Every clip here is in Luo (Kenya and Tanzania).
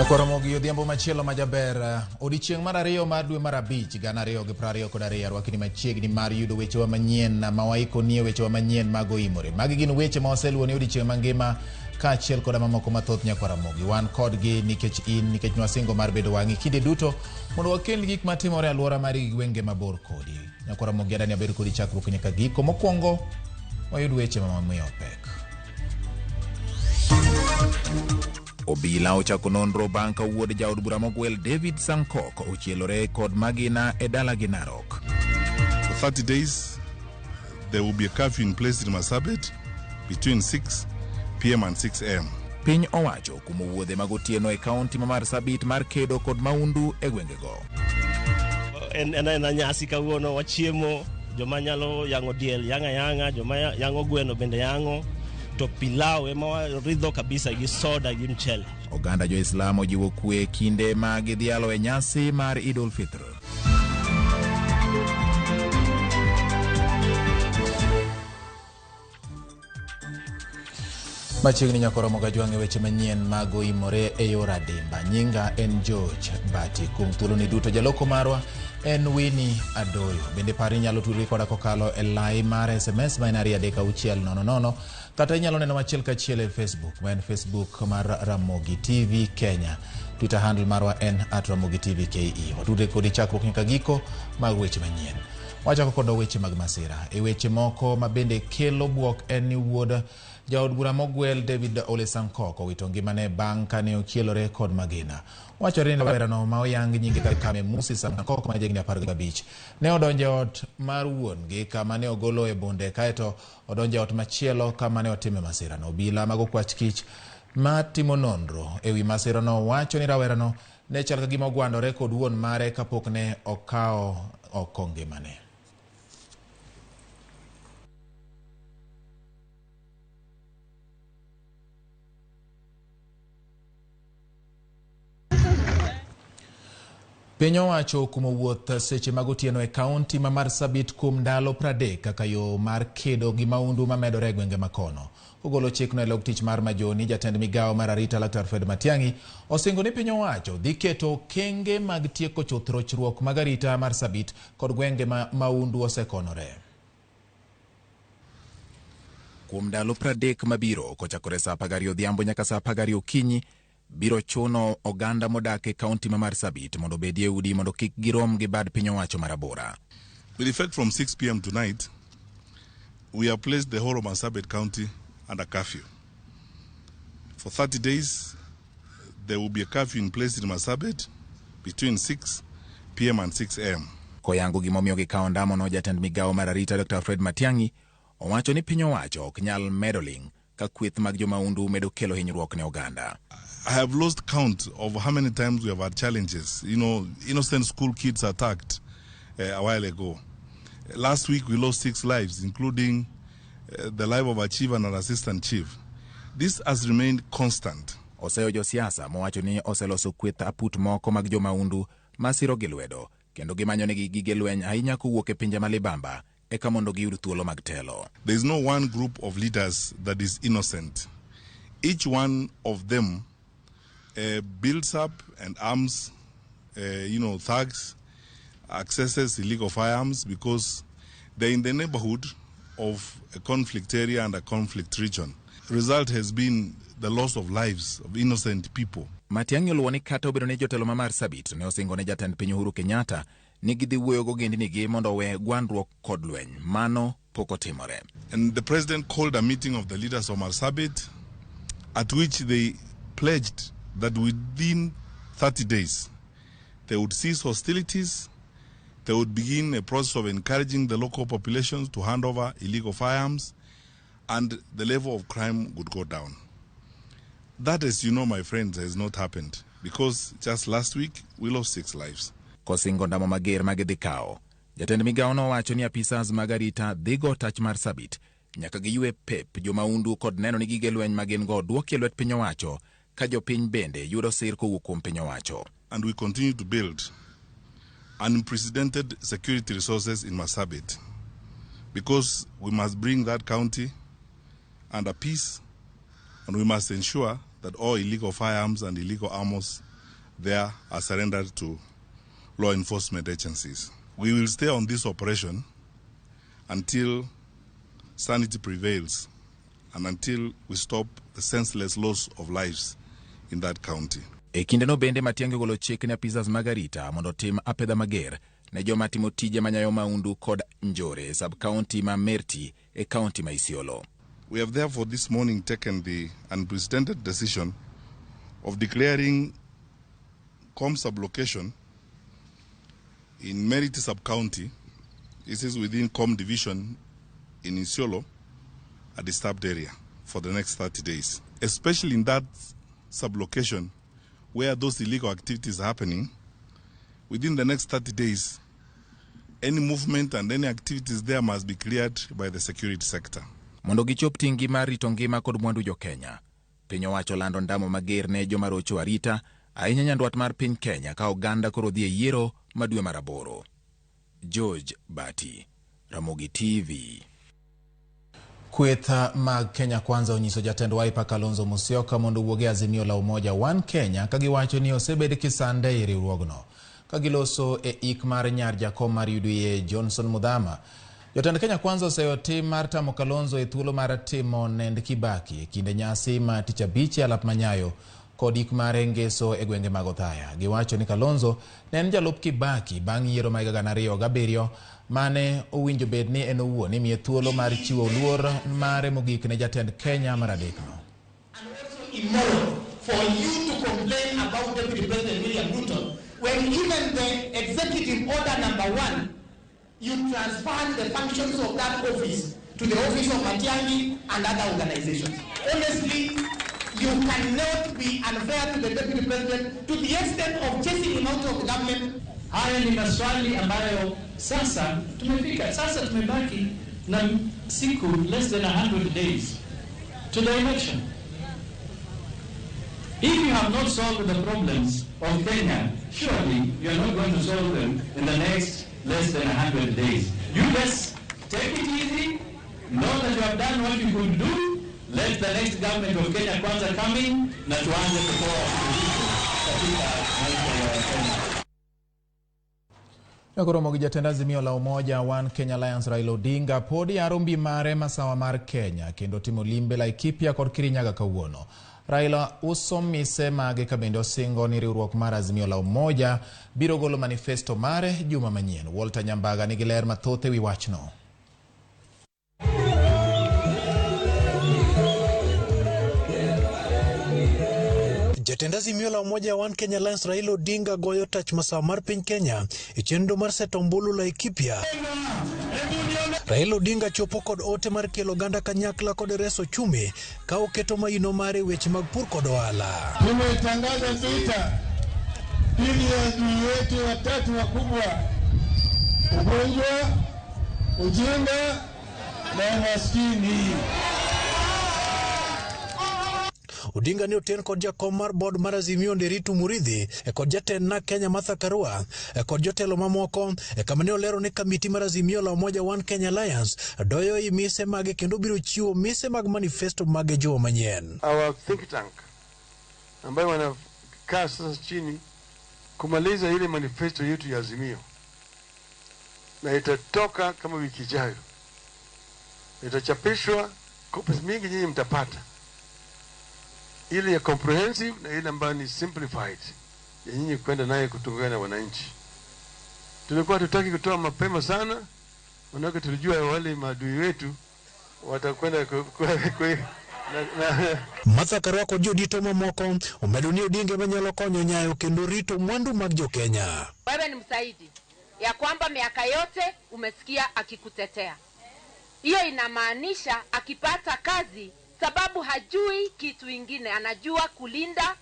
Jakoromogi odhiambo machielo ma jaber odiechieng' mar ariyo mar dwe mar abich 2022 arwakni machiegni mar yudo wechewa manyien ma waikonie wechewa manyien mag oimore. Magi gin weche ma waseluwo ne odiechieng' mangima kaachiel koda mamoko mathoth nyakwaramogi. Wan kodgi nikech in nikech nwasingo mar bedo wang'i kinde duto mondo wakel gik matimore e alwora mari gi gwenge mabor kodi. Nyakwaramogi adani abed kodi chakruok nyaka giko. Mokwongo wayud weche ma mamiyo pek. Obila ochako nonro bang' ka wuod jaod bura mogwel David Sankok ochielore kod magina e dalagi Narok. For 30 days, there will be a curfew in place in Marsabit between 6 p.m. and 6 a.m. Piny owacho kumo wuodhe mag otieno e kaunti ma Marsabit mar kedo kod maundu e gwengego. En en aena nyasi kawuono wachiemo joma nyalo yang'o diel yang'o ayang'a joma yang'o gweno bende yang'o to pilau ema waridho kabisa gi soda gi mchele. Oganda jo-Islam ojiwo kwe kinde ma gidhialo e nyasi mar Idul Fitr. Machiegni nyaka romo gajwang' e weche manyien mag oimore e yor adimba. Nyinga en George Bati. Kuom thuoloni duto jaloko marwa en Winnie Adoyo. Bende par inyalo tudri koda kokalo e lai mar SMS ma en 23600 kata inyalo neno achiel kachiel e Facebook ma en Facebook mar Ramogi TV Kenya. Twitter handle marwa en @RamogiTVKE. Watudre kodi chakruok nyaka giko mag weche manyien. Wachako kod weche mag masira. E weche moko ma bende kelo buok en ni wuod jaod bura mogwel David Ole Sankok owito ngimane bang' kane ochielore kod magina. Wachore ni rawerano ma oyang nyinge kaka Memusi Sankok ma jahigni 15 ne odonjo e ot mar wuon-gi kama ne ogolo e bunde kaeto odonjo e ot machielo kama ne otime masirano. Obila mag okwach kich ma timo nonro e wi masirano wacho ni rawerano ne chal ka gima ogwandore kod wuon mare kapok ne okawo oko ngimane. Piny owacho okumo wuoth seche mag otieno e kaunti ma Marsabit kuom ndalo 30 kaka yo mar kedo gi maundu mamedore e gwenge makono. Ogolo chikno e log tich mar Majoni, jatend migawo mar arita Laktar Fred Matiang'i osingo ni piny owacho dhi keto okenge mag tieko chuth rochruok mag arita Marsabit kod gwenge ma maundu osekonore. Kuom ndalo 30 mabiro kochakore saa 12 odhiambo nyaka saa 12 okinyi biro chuno oganda modak e kaunti ma Marsabit mondo obedi e udi mondo kik girom gi bad piny owacho marabora. With effect from 6 p.m. tonight, we have placed the whole of Marsabit County under curfew. For 30 days, there will be a curfew in place in Marsabit between 6 p.m. and 6 a.m. Koyango gimomiyo gikawo ndamono, jatend migawo mar arita Dr. Fred Matiang'i owacho ni piny owacho ok nyal medo ling' ka kweth mag jomaundu medo kelo hinyruok ne oganda. I have lost count of how many times we have had challenges. You know, innocent school kids attacked a while ago. Last week we lost 6 lives, including the life of a chief and an assistant chief. This has remained constant. Oseyo josiasa mowacho ni oseloso kweth aput moko mag jomaundu masiro gi lwedo kendo gimanyonegi gige lweny ahinya kowuok e pinje ma libamba eka mondo giyud thuolo mag telo. There is no one group of leaders that is innocent. Each one of them builds up and arms, thugs, accesses illegal firearms because they're in the neighborhood of a conflict area and a conflict region. Result has been the loss of lives of innocent people. Matiang'i oluwo ni kata obedo ni jotelo ma Marsabit ne osingo ne jatend piny Uhuru Kenyatta ni gidhi wuoyo gogendnigi mondo owe gwandruok kod lweny, mano pok otimore. And the president called a meeting of the leaders of Marsabit at which they pledged that within 30 days they would cease hostilities, they would begin a process of encouraging the local populations to hand over illegal firearms, and the level of crime would go down. That, as you know, my friends, has not happened because just last week we lost 6 lives. Kosingo ndamo mager ma gidhi kawo, jatend migawo nowacho ni apisas mag arita dhi go tach Marsabit nyaka giywe pep jomaundu kod neno ni gige lweny ma gin go dwoki e lwet piny owacho ka jopiny bende yudo sir kowuok kuom piny owacho. And we continue to build unprecedented security resources in Marsabit because we must bring that county under peace and we must ensure that all illegal firearms and illegal arms there are surrendered to law enforcement agencies. We will stay on this operation until sanity prevails and until we stop the senseless loss of lives in that county. E kindeno bende Matiang'i ogolo chik ne apisas mag arita mondo otim apedha mager ne joma timo tije manyayo maundu kod njore e sub-county ma Merti e county ma Isiolo. We have therefore this morning taken the unprecedented decision of declaring Com sub-location in Meriti sub-county, this is within Com division in Isiolo, a disturbed area for the next 30 days. Especially in that sub-location where those illegal activities are happening, within the next 30 days, any movement and any activities there must be cleared by the security sector. Mondo gichop ting' mar rito ngima kod mwandu jo-Kenya, piny owacho lando ndamo mager ne joma rocho arita ahinya nyandwat mar piny Kenya ka oganda koro dhi e yiero ma dwe mar aboro. George Bati, Ramogi TV. Kweth mag Kenya Kwanza onyiso jatend Wiper Kalonzo Musyoka mondo owuog e Azimio la Umoja One Kenya ka giwacho ni osebed kisande e riwruogno. Ka giloso e ik mar nyar jakom mar UDA Johnson Muthama, jotend Kenya Kwanza oseyo tim mar tamo Kalonzo e thuolo mar timo nend Kibaki e kinde nyasi ma tich abich e alap Manyayo kod ik mare ngeso e gwenge mag Othaya. Giwacho ni Kalonzo ne en jalup Kibaki bang' yiero ma higa 2007 mane owinjo bed ni en owuon imiye thuolo mar chiwo luor mare mogik ne jatend Kenya mar adekno. And also immoral for you to complain about Deputy President William Ruto when even the executive order number 1, you transferred the functions of that office to the office of Matiang'i and other organizations. Honestly, you cannot be unfair to the Deputy President to the extent of chasing him out of the government. Haya ni maswali ambayo sasa tumefika, sasa tumebaki na siku less than 100 days to the election. If you have not solved the problems of Kenya, surely you are not going to solve them in the next less than 100 days. You just take it easy, know that you have done what you could do, let the next government of Kenya Kwanza come in, na tuanze kutoa suluhisho katika maisha ya Kenya. Nyakoromo gi jatend Azimio la Umoja One Kenya Alliance Raila Odinga pod yaro mbi mare masawa mar Kenya kendo timo limbe Laikipia kod Kirinyaga kawuono. Raila uso mise mage ka bende osingo ni riwruok mar Azimio la Umoja biro golo manifesto mare juma manyien. Walter Nyambaga nigi ler mathoth ewi wachno. Jatend Azimio la Umoja One Kenya Alliance Raila Odinga goyo tach masawa mar piny Kenya e chenro mar seto ombulu Laikipia. Raila Odinga chopo kod ote mar kelo oganda kanyakla kod reso uchumi ka oketo maino mare weche mag pur kod ohala. Tumetangaza vita dhidi ya adui wetu watatu wakubwa: ugonjwa, ujinga na umaskini. Odinga ne oten kod jakom mar board mar Azimio Nderitu Murithi kod jatend NARC Kenya Martha Karua kod jotelo mamoko kama ne olero ni kamiti mar Azimio la Umoja One Kenya Alliance doyo i mise mage kendo biro chiwo mise mag manifesto mage juma manyien. Our think tank ambayo wanakaa sasa chini kumaliza ile manifesto yetu ya Azimio, na itatoka kama wiki ijayo, itachapishwa, copies mingi nyinyi mtapata, ile ya comprehensive na ile ambayo ni simplified ya nyinyi kwenda naye kutungana na wananchi. Tulikuwa tutaki kutoa mapema sana, manake tulijua wale maadui wetu watakwenda Martha Karua kod jodito mamoko omedo ni Odinga manyalo konyo nyayo kendo rito mwandu mag jo-Kenya. Wewe ni msaidi ya kwamba miaka yote umesikia akikutetea. Hiyo inamaanisha akipata kazi, sababu hajui kitu ingine, anajua kulinda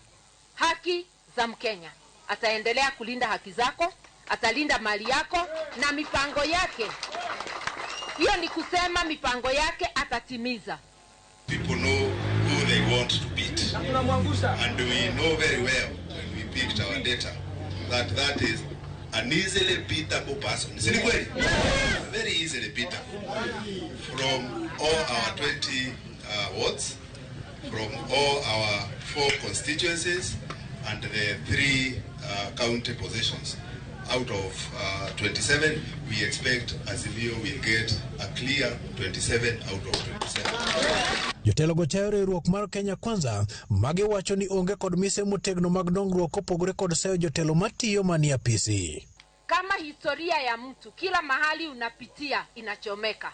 haki za Mkenya. Ataendelea kulinda haki zako, atalinda mali yako na mipango yake. Hiyo ni kusema mipango yake atatimiza. People know who they want to beat. And we know very well when we picked our data that that is an easily beatable person. Si ni kweli? Very easily beatable. From all our 20 wards, from all our 4 constituencies, and the 3 county positions. Out of 27, we expect Azimio will get a clear 27 out of 27. Jotelo go chayo riwruok mar Kenya Kwanza magiwacho ni onge kod mise motegno mag dongruok kopogore kod seyo jotelo matiyo manie apisi. Kama historia ya mtu, kila mahali unapitia inachomeka,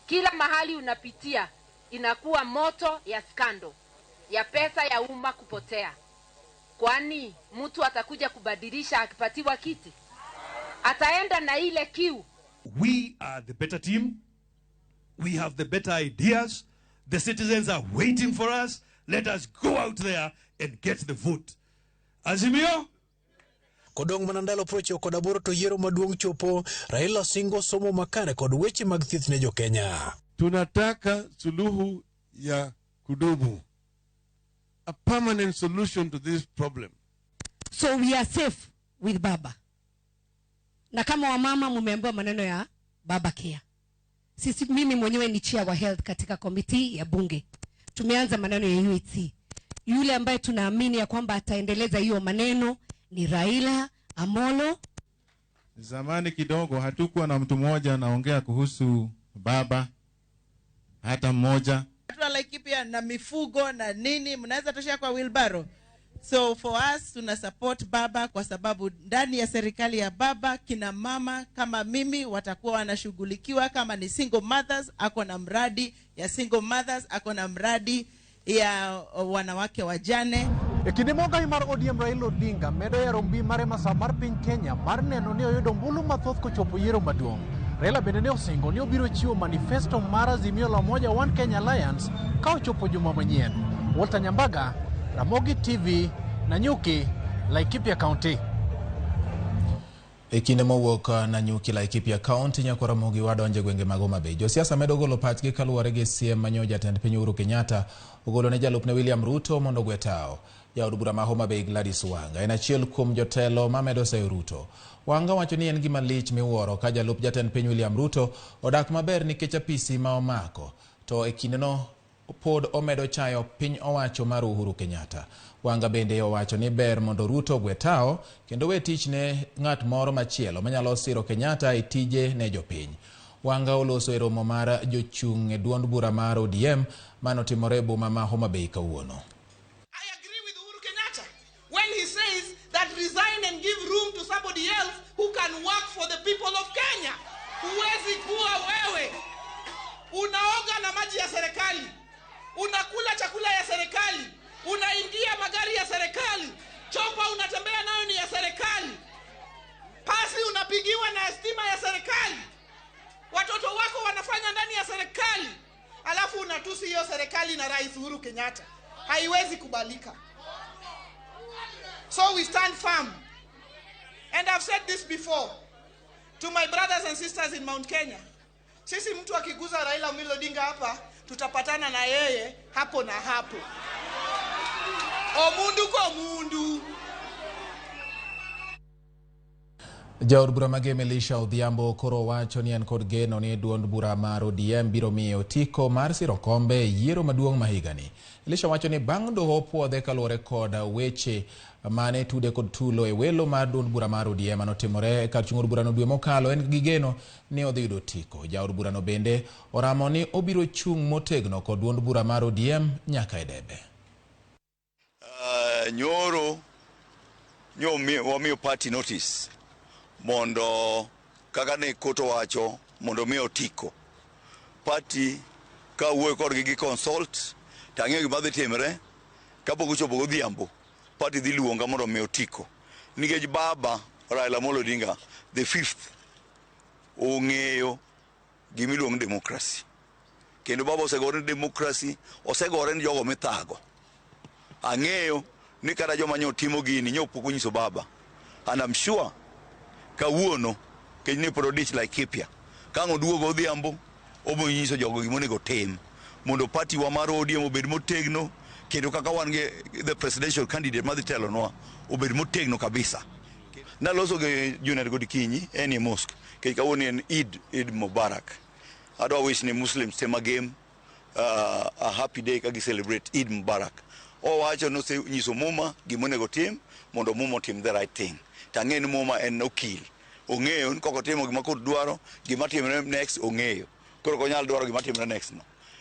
kila mahali unapitia inakuwa moto ya skando ya pesa ya umma kupotea. Kwani mtu atakuja kubadilisha akipatiwa kiti? Ataenda na ile kiu. We are the better team. We have the better ideas. The citizens are waiting for us. Let us go out there and get the vote. Azimio? Kodong' mana ndalo 98 to yiero maduong' chopo, Raila singo somo makare kod weche mag thieth ne jo-Kenya. Tunataka suluhu ya kudumu. A permanent solution to this problem. So we are safe with Baba. Na kama wamama mumeambiwa maneno ya Baba Care. Sisi, mimi mwenyewe ni chair wa health katika committee ya bunge. Tumeanza maneno ya UHC. Yule ambaye tunaamini ya kwamba ataendeleza hiyo maneno ni Raila Amolo. Zamani kidogo hatukuwa na mtu mmoja anaongea kuhusu baba hata mmoja. Watu wa Laikipia na mifugo na nini, mnaweza toshea kwa wheelbarrow. So for us tuna support Baba kwa sababu ndani ya serikali ya Baba kina mama kama mimi watakuwa wanashughulikiwa. Kama ni single mothers, ako na mradi ya single mothers, ako na mradi ya wanawake wajane. E kinde mogai mar ODM Raila Odinga medo yaro mbi mare masawa mar piny Kenya mar neno ni oyudo ombulu mathoth kochopo yiero maduong'. Raila bende ne osingo ni obiro chiwo manifesto mar Azimio la Umoja One Kenya Alliance ka ochopo juma manyien. Walter Nyambaga, Ramogi TV, Nanyuki, Laikipia County. E kinde mowuok Nanyuki, Laikipia County, nyako Ramogi wadonje gwenge mag Homa Bay. Josiasa medo golo pachgi kaluwore gi siem manyo jatend piny Uhuru Kenyatta ogolo ne jalupne William Ruto mondo ogwe tao. Jaod bura ma Homa Bay Gladys Wanga en achiel kuom jotelo mamedo seyo Ruto. Wanga wacho ni en gima lich miwuoro ka jalup jatend piny William Ruto odak maber nikech apisi ma omako, to e kindeno pod omedo chayo piny owacho mar Uhuru Kenyatta. Wanga bende owacho ni ber mondo Ruto ogwe tao kendo we tich ne ng'at moro machielo manyalo siro Kenyatta e tije ne jopiny. Wanga oloso e romo mar jochung' e duond bura mar ODM manotimore e boma ma Homa Bay kawuono. I agree with Uhuru Kenyatta when he says that resign and give room to somebody else who can work for the people of Kenya. Huwezi kuwa wewe unaoga na maji ya serikali, unakula chakula ya serikali, unaingia magari ya serikali, chopa unatembea nayo ni ya serikali, pasi unapigiwa na stima ya serikali, watoto wako wanafanya ndani ya serikali, alafu unatusi hiyo serikali na Rais Uhuru Kenyatta. Haiwezi kubalika. So we stand firm. And I've said this before to my brothers and sisters in Mount Kenya. Sisi mtu akiguza Raila Amolo Odinga hapa, tutapatana na yeye hapo na hapo. Omundu kwa mundu. Jaod bura Magem Elisha Odhiambo koro wacho ni en kod geno ni duond bura mar ODM biro miye otiko mar siro kombe e yiero maduong' ma higani. Elisha wacho ni bang' doho puodhe kaluwore kod weche mane tude kod tulo e welo mar duond bura mar ODM manotimore kar chung' od burano dwe mokalo, en gi geno ni odhi yudo otiko. Jaod burano bende oramo ni obiro chung' motegno kod duond bura mar ODM nyaka e debe. Nyoro nyo wamiyo party notice mondo kaka ne koto wacho mondo mi otiko party ka wuoyo kodgi gi consult to ang'eyo gima dhi timre kapok ochopo godhiambo. Party dhi luonga mondo mi otiko nikech baba Raila Amolo Odinga the fifth ong'eyo gima iluongo ni democracy, kendo baba osegore ni democracy, osegore ni jogo mithago. Ang'eyo ni kata joma nyo timo gini nyo pok onyiso baba, and I'm sure kawuono kech ne pod odich Laikipia ka ang' oduogo odhiambo obiro nyiso jogo gima onego tim mondo party wa mar ODM obed motegno, kendo kaka wan gi the presidential candidate madhi telonwa obed motegno kabisa. Naloso gi Junior Godikinyi en e mosque kech kawuono en Eid, Eid Mubarak. Adwa wish ni Muslims te magem a happy day ka gi celebrate Eid Mubarak. Owacho nosenyiso Muma gima onego tim mondo Muma otim the right thing. To ang'e ni Muma en okil. Ong'eyo ni kok otimo gima court dwaro, gima timre next ong'eyo. Koro ok onyal dwaro gima timre next no.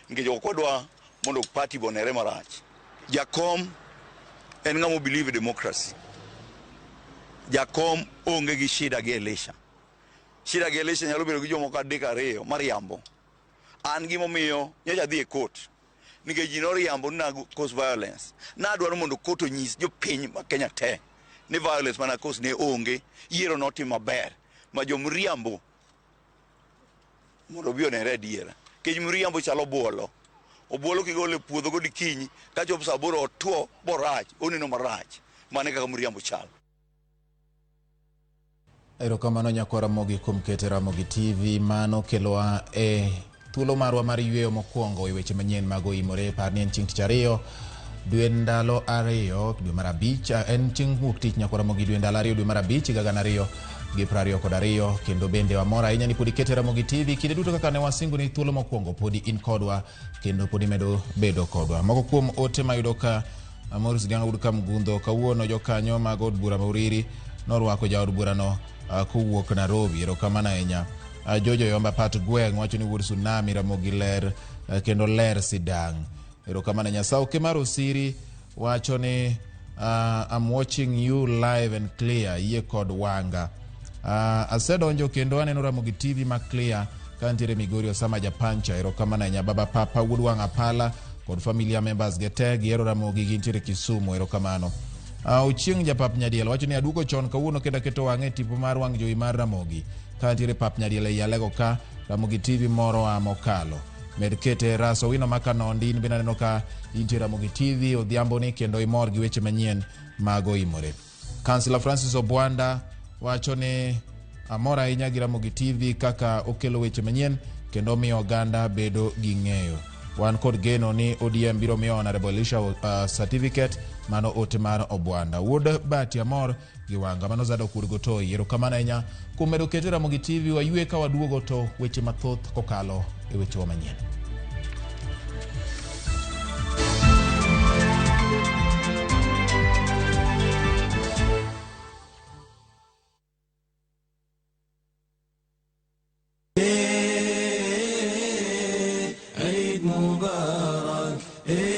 Nikech ok wadwa mondo party bo onere marach. Jakom en ng'ama believe e democracy. Jakom onge gi shida gi Elisha. Shida gi Elisha nyalo bedo gi jomoko adek ariyo mariambo. An gimomiyo nyocha adhi e court nikech ji noriambo ni na cause violence. Nadwaro mondo court onyis jopiny ma Kenya te ni violence mana cause ne onge, yiero notim maber ma jomriambo mondo obi onere adiera. Nikech mriambo chalo obuolo. Obuolo kigolo e puodho godikinyi kachopo saa aboro otuo borach, oneno marach. Mano e kaka mriambo chal. Erokamano nyakwara Ramogi kuom kete Ramogi TV. Mano kelowa e thuolo marwa mar yweyo mokwongo e weche manyien mag oimore. Par ni en chieng' tich ariyo dwe ndalo 2 dwe mar 5, en chieng' wuok tich nyakwara Ramogi dwe ndalo 2 dwe mar 5 higa 2022. Kendo bende wamor ahinya ni pod ikete Ramogi TV kinde duto kaka ne wasingo ni thuolo mokwongo podi in kodwa kendo pod imedo bedo kodwa. Moko kuom ote mayudo ka Maurice Ganga wuod Kamgundho kawuono jokanyo mag od bura ma Uriri norwako jaod burano kowuok Nairobi. Erokamano ahinya. Jojo Yomba Pat Gweng' wacho ni wuod Tsunami Ramogi ler kendo ler sidang'. Erokamano ahinya. Sauke mar Osiri wacho ni I'm watching you live and clear, yie kod wanga. Asedonjo kendo aneno Ramogi TV ma clear ka nitiere Migori Osama Japancha. Erokamano ahinya. Baba Papa wuod Wang' Apala kod familia members ge te gihero Ramogi gintiere Kisumu. Erokamano. Ochieng' Japap Nyadiel wacho ni aduogo chon kawuono kendo aketo wang'e e tipo mar wang' jowi mar Ramogi ka nitiere pap Nyadiel ei Alego ka Ramogi TV moro a mokalo. Med kete Raso Wino Makanondi, in bende aneno ka intie Ramogi TV odhiambo ni kendo imor gi weche manyien mag oimore. Kansila Francis Obwanda wacho ni amor ahinya gi Ramogi TV kaka okelo weche manyien kendo miyo oganda bedo gi ng'eyo. Wan kod geno ni ODM biro miyo Honorable Elisha certificate. Mano ote mar Obwanda. Wuod Bati amor gi wanga. Mano Zadok wuod Gotoi. Erokamano ahinya kuom medo kete Ramogi TV. Waywe ka waduogo to weche mathoth kokalo e wechewa manyien.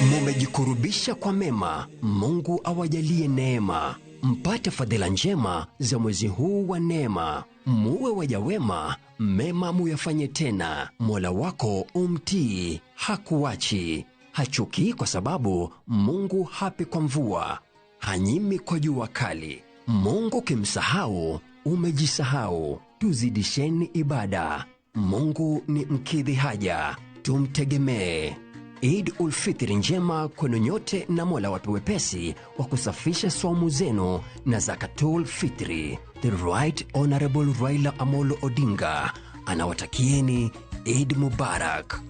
Mumejikurubisha kwa mema, Mungu awajalie neema, mpate fadhila njema za mwezi huu wa neema. Muwe waja wema, mema muyafanye tena. Mola wako umtii, hakuachi, hachukii kwa sababu Mungu hapi kwa mvua, hanyimi kwa jua kali. Mungu kimsahau, umejisahau. Tuzidisheni ibada. Mungu ni mkidhi haja, tumtegemee. Eid ul Fitri njema kwenu nyote, na Mola wape wepesi wa kusafisha saumu zenu na Zakatul Fitri. The Right Honorable Raila Amolo Odinga anawatakieni Eid Mubarak.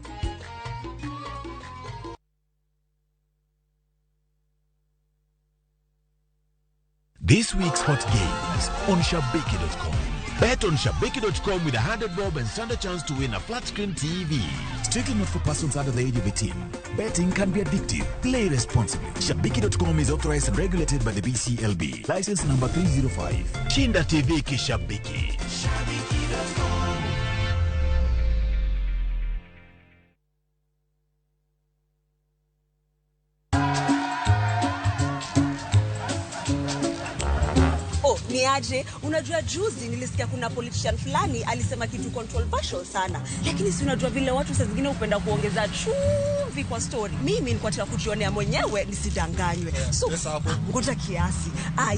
This week's hot games on Shabiki.com. Bet on Shabiki.com with 100 bob and stand a chance to win a flat screen TV. Strictly not for persons under the age of 18. Betting can be addictive. Play responsibly. Shabiki.com is authorized and regulated by the BCLB. License number 305. Shinda TV Kishabiki. Shabiki.com. Aje, unajua juzi nilisikia kuna politician fulani alisema kitu controversial sana, lakini si unajua vile watu saa zingine hupenda kuongeza chumvi kwa story. Mimi nilikuwa nataka kujionea mwenyewe nisidanganywe. So ngoja kiasi.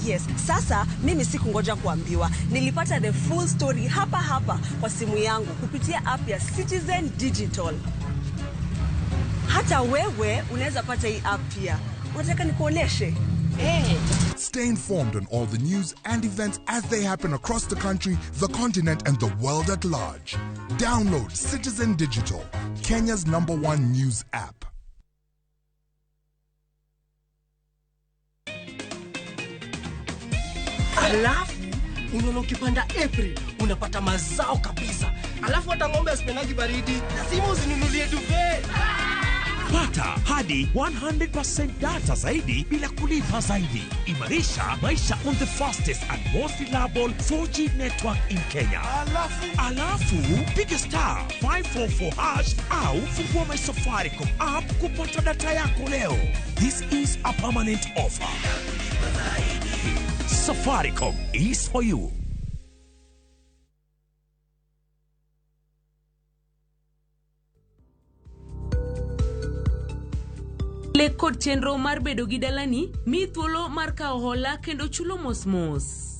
Yes. Sasa mimi sikungoja kuambiwa. Nilipata the full story hapa hapa kwa simu yangu kupitia app ya Citizen Digital. Hata wewe unaweza pata hii app pia. Unataka nikuoneshe? Hey. Stay informed on all the news and events as they happen across the country, the continent, and the world at large. Download Citizen Digital, Kenya's #1 news app. Alafu unaona ukipanda April unapata mazao kabisa. Alafu hata ng'ombe asipendagi baridi, lazima uzinunulie duvet. Pata hadi 100% data zaidi bila kulipa zaidi. Imarisha maisha on the fastest and most reliable 4G network in Kenya. Alafu piga star 544 hash au fungua my Safaricom app kupata data yako leo. This is a permanent offer. Safaricom is for you. Lek kod chenro mar bedo gi dalani miyi thuolo mar kawo hola kendo chulo mos mos.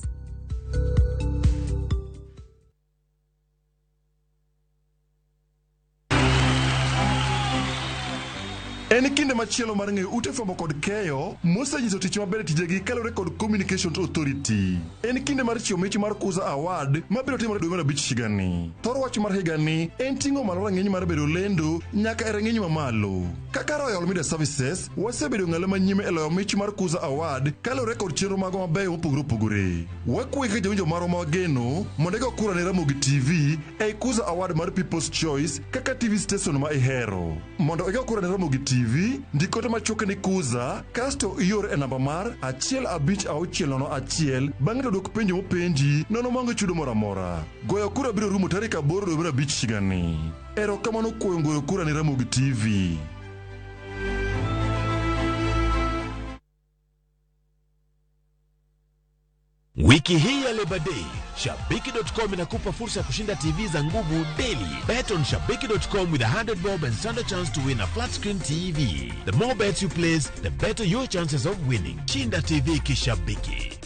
En kinde machielo mar ng'eyo ute fwambo kod keyo mosenyiso tich maber e tijegi kaluwore kod Communications Authority. En kinde mar chiwo mich mar Kuza Award mabiro timore dwe mar abich higani. Thor wach mar higani en ting'o malo rang'iny mar bedo lendo nyaka e rang'iny mamalo. Kaka Royal Media Services, wasebedo ng'alo manyime e loyo mich mar Kuza Award kaluwore kod chenro magwa mabeyo mopogore opogore. Wakwayi kaka jawinjo marwa ma wageno mondo igo kura ne Ramogi TV ei Kuza Award mar People's Choice kaka TV station ma ihero. Mondo igo kura ne Ramogi TV, ndik ote machuok ni Kuza kasto ior e namba mar 15601 bang'e to dwok penjo mopenji nono maonge chudo moro amora. Goyo kura biro rumo tarik 8 dwe mar abich higani. Erokamano kuom goyo kura ne Ramogi TV. Wiki hii ya Labor Day, Shabiki.com inakupa fursa ya kushinda TV za nguvu daily. Bet on Shabiki.com with 100 bob and stand a chance to win a flat screen TV. The more bets you place, the better your chances of winning. Shinda TV kishabiki.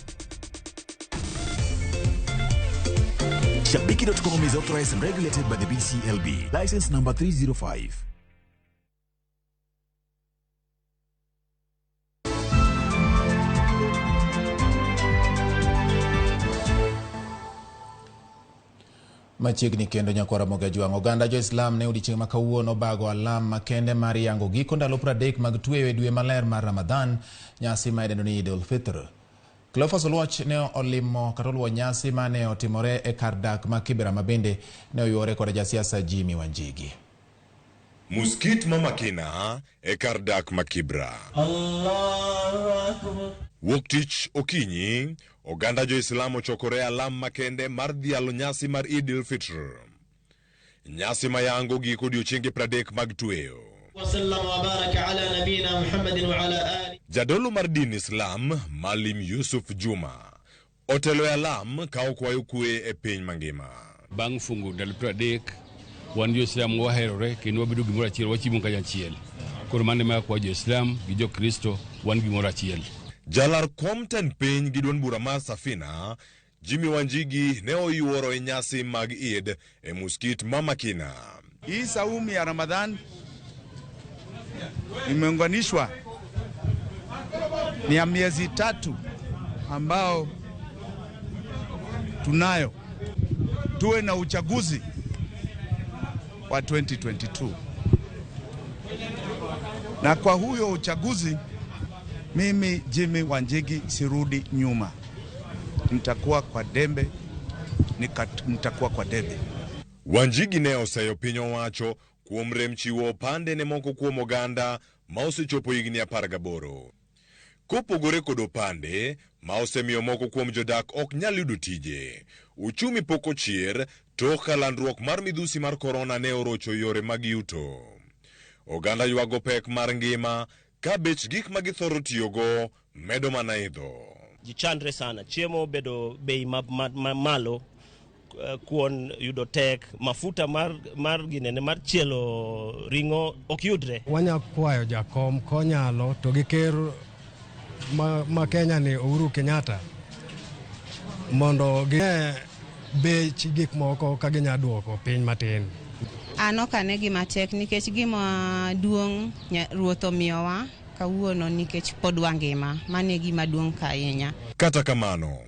Shabiki.com is authorized and regulated by the BCLB. License number 305. Machiegni kendo nyakwara Mogajwang'. Oganda jo-Islam ne odiechieng' ma kawuono bago alam makende mar yango giko ndalo 30 mag tweyo e dwe maler mar Ramadhan, nyasi ma idendo ni Eid al-Fitr. Cleophas Oluoch ne olimo kata oluwo nyasi mane otimore e kar dak ma Kibera ma bende ne oyuore koda jasiasa Jimmy Wanjigi. Muskit ma Makina e kar dak ma Kibra. Wuok tich okinyi, oganda jo-Islam ochokore alam makende mar dhialo nyasi mar Eid al-Fitr. Nyasi mayango giko odiochienge 30 mag tweyo. Jadolo mar din Islam, Malim Yusuf Juma, otelo e alam ka okwayo kwe e piny mangima. Bang' fungo ndalo 30, wan jo-Islam waherore kendo wabedo gimoro achiel, wachiemo kanyachiel. Koro mano ema kwa jo-Islam gi jo-Kristo wan gimoro achiel. Jalar kom tend piny gi duond bura mar Safina, Jimmy Wanjigi ne oyuoro e nyasi mag Eid e muskit ma Makina. Hii saumu ya Ramadhan imeunganishwa ni ya miezi 3 ambao tunayo. Tuwe na uchaguzi wa 2022. Na kwa huyo uchaguzi mimi Jimmy Wanjigi sirudi nyuma. Nitakuwa kwa dembe, nitakuwa kwa debe. Wanjigi ne oseyo piny owacho kuom rem chiwo opande ne moko kuom oganda ma osechopo higni 18. Kopogore kod opande ma osemiyo moko kuom jodak ok nyal yudo tije, uchumi pok ochier tok ka landruok mar midhusi mar korona ne orocho yore mag yuto. Oganda ywago pek mar ngima ka bech gik ma githoro tiyogo medo mana idho. Ji chandre sana, chiemo bedo bei malo, kuon yudo tek, mafuta mar ginene mar chielo ring'o ok yudre. Wanya kwayo jakom konyalo to gi ker ma Kenya ni Uhuru Kenyatta mondo gine bech gik moko ka ginya duoko piny matin. An ok ane gima tek nikech gima duong' ruoth omiyowa kawuono nikech pod wangima, mano e gima duong' ahinya. Kata kamano,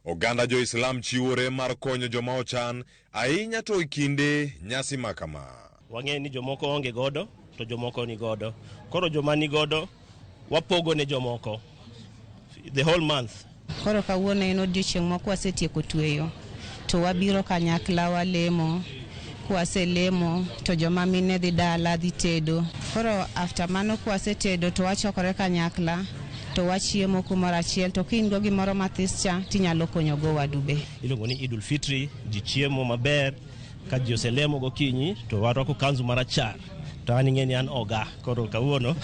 oganda jo-Islam chiwore mar konyo joma ochan ahinya to e kinde nyasi ma kama. Wang'eyo ni jomoko onge godo to jomoko ni godo. Koro joma ni godo wapogo ne jomoko the whole month. Koro kawuono en odiochieng' moko wasetieko tweyo to wabiro kanyakla walemo Kwaselemo to joma mine dhi dala dhi tedo. Koro after mano kwasetedo to wachokore kanyakla to wachiemo kumoro achiel to ka in go gimoro mathis cha tinyalo konyogo wadu be. Iluongo ni Idul Fitri, ji chiemo maber, ka ji oselemo gokinyi to warwako kanzu marachar. To an ing'e ni an oga, koro kawuono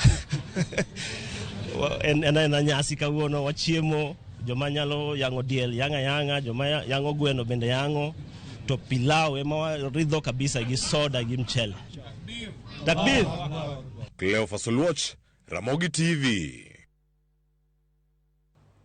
en en nyasi kawuono wachiemo, joma nyalo yang'o diel yang'o ayang'a, joma yang'o gweno bende yang'o, to pilau ema waridho kabisa gi soda gi mchele. Takbir! Cleophas Oluoch, Ramogi TV.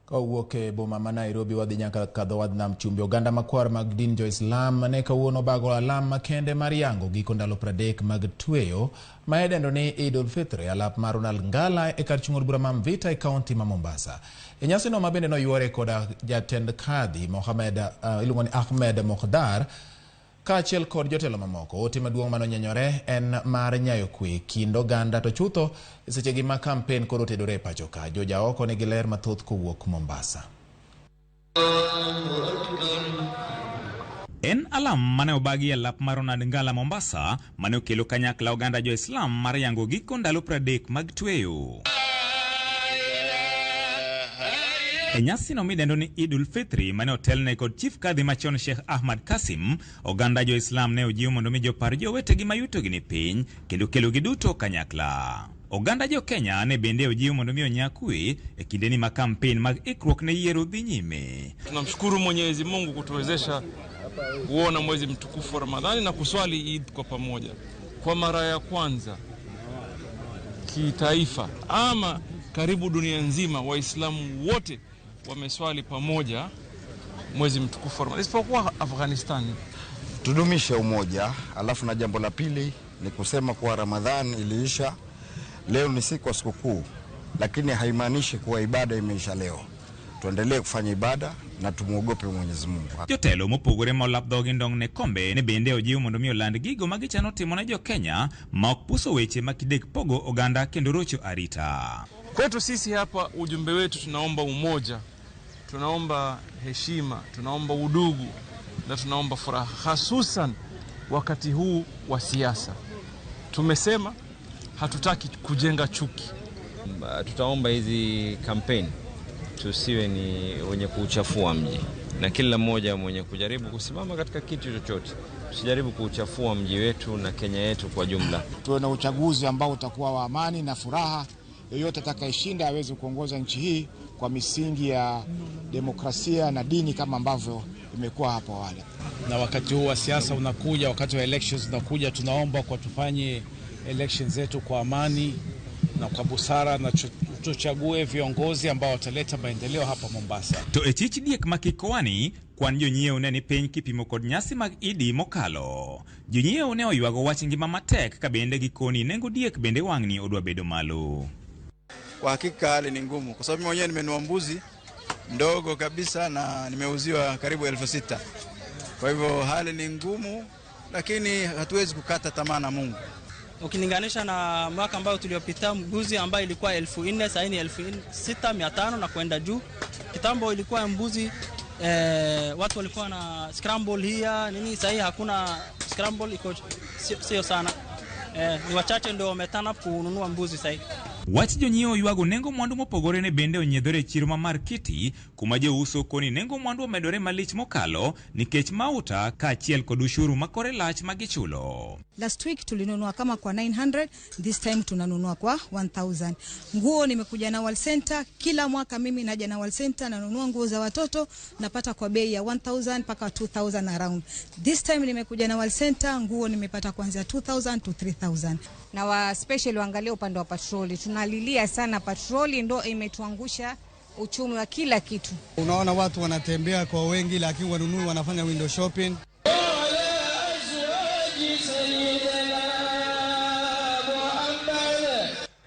Ka owuok e boma ma Nairobi wadhi nyaka kadho wadh nam chumbi. Oganda makwar mag din jo-Islam ne kawuono obago alam makende mar yango giko ndalo 30 mag tweyo ma idendo ni Eid ul-Fitr e alap mar Ronald Ngala e kar chung' od bura ma Mvita e kaunti ma Mombasa. E nyasino ma bende noyuore koda jatend kadhi Mohamed iluongo ni Ahmed Mokhdar kaachiel kod jotelo mamoko. Ote maduong' manonyenyore en mar nyayo kwe kind oganda to chutho e sechegi ma kampen koro otedore e pacho ka. Joja oko nigi ler mathoth kowuok Mombasa. En alam mane obagi e lap mar Ronald Ngala Mombasa mane okelo kanyakla oganda jo-Islam mar yango giko ndalo 30 mag tweyo. E nyasino midendo ni Idul Fitri mane otelne kod Chief Kadhi machon Sheikh Ahmad Kasim, oganda jo-Islam ne ojiw mondo mi jopar jowetegi ma yutogi ni piny kendo kelogi duto kanyakla. Oganda jo Kenya ne bende ojiw mondo mi onya kwe e kindeni ma kampen mag ikruok ne yiero dhi nyime. Tunamshukuru Mwenyezi Mungu kutuwezesha kuona mwezi mtukufu wa Ramadhani na kuswali Eid kwa pamoja kwa mara ya kwanza kitaifa ama karibu dunia nzima, Waislamu wote wameswali pamoja mwezi mtukufu wa Ramadhani isipokuwa Afghanistan. Tudumishe umoja. Alafu na jambo la pili ni kusema kuwa Ramadhan iliisha, leo ni siku ya sikukuu, lakini haimaanishi kuwa ibada imeisha leo. Tuendelee kufanya ibada na tumuogope Mwenyezi Mungu. Jotelo mopogore ma olap dhogi ndong' ne kombe ne bende ojiw mondo mi oland gigo ma gichano timo ne jo Kenya ma ok puso weche ma kidek pogo oganda kendo rocho arita. Kwetu sisi hapa, ujumbe wetu tunaomba umoja, tunaomba heshima, tunaomba udugu na tunaomba furaha, hususan wakati huu wa siasa. Tumesema hatutaki kujenga chuki. Tutaomba hizi kampeni tusiwe ni wenye kuuchafua mji, na kila mmoja mwenye kujaribu kusimama katika kitu chochote tusijaribu kuuchafua mji wetu na Kenya yetu kwa jumla. Tuwe na uchaguzi ambao utakuwa wa amani na furaha. Yeyote atakayeshinda aweze kuongoza nchi hii kwa misingi ya demokrasia na dini kama ambavyo imekuwa hapo awali. Na wakati huu wa siasa unakuja, wakati wa elections unakuja, tunaomba kwa tufanye elections zetu kwa amani na kwa busara na tuchague viongozi ambao wataleta maendeleo hapa Mombasa. To e chich diek ma Kikoani, kwan jonyiewo ne ni piny kipimo kod nyasi mag Idi mokalo. Jonyiewo ne oywago wach ngima matek ka bende gikoni nengo diek bende wang'ni odwa bedo malo. Kwa hakika hali ni ngumu kwa sababu mimi mwenyewe nimenunua mbuzi ndogo kabisa na nimeuziwa karibu 6,000. Kwa hivyo hali ni ngumu, lakini hatuwezi kukata tamaa na Mungu. Ukilinganisha na mwaka ambao tuliopita, mbuzi ambayo ilikuwa 4,000 sasa ni 6,500 na kwenda juu. Kitambo ilikuwa mbuzi watu walikuwa na scramble here nini, sasa hakuna scramble, iko sio sana. Ni wachache ndio wameturn up kununua mbuzi sasa. Wach jonyiewo ywago nengo mwandu mopogore ne bende onyiedhore e chiro ma Markiti kuma jouso koni nengo mwandu omedore malich mokalo nikech mauta kaachiel kod ushuru ma kore lach ma gichulo. Last week tulinunua kama kwa 900, this time tunanunua kwa 1000. Nguo nimekuja na World Center, kila mwaka mimi naja na World Center nanunua nguo za watoto napata kwa bei ya 1000 mpaka 2000 around. This time nimekuja na World Center, nguo nimepata kuanzia 2000 to 3000. Na wa special waangalie upande wa patroli. Tunalilia sana patroli, ndo imetuangusha uchumi wa kila kitu. Unaona watu wanatembea kwa wengi lakini wanunui, wanafanya window shopping.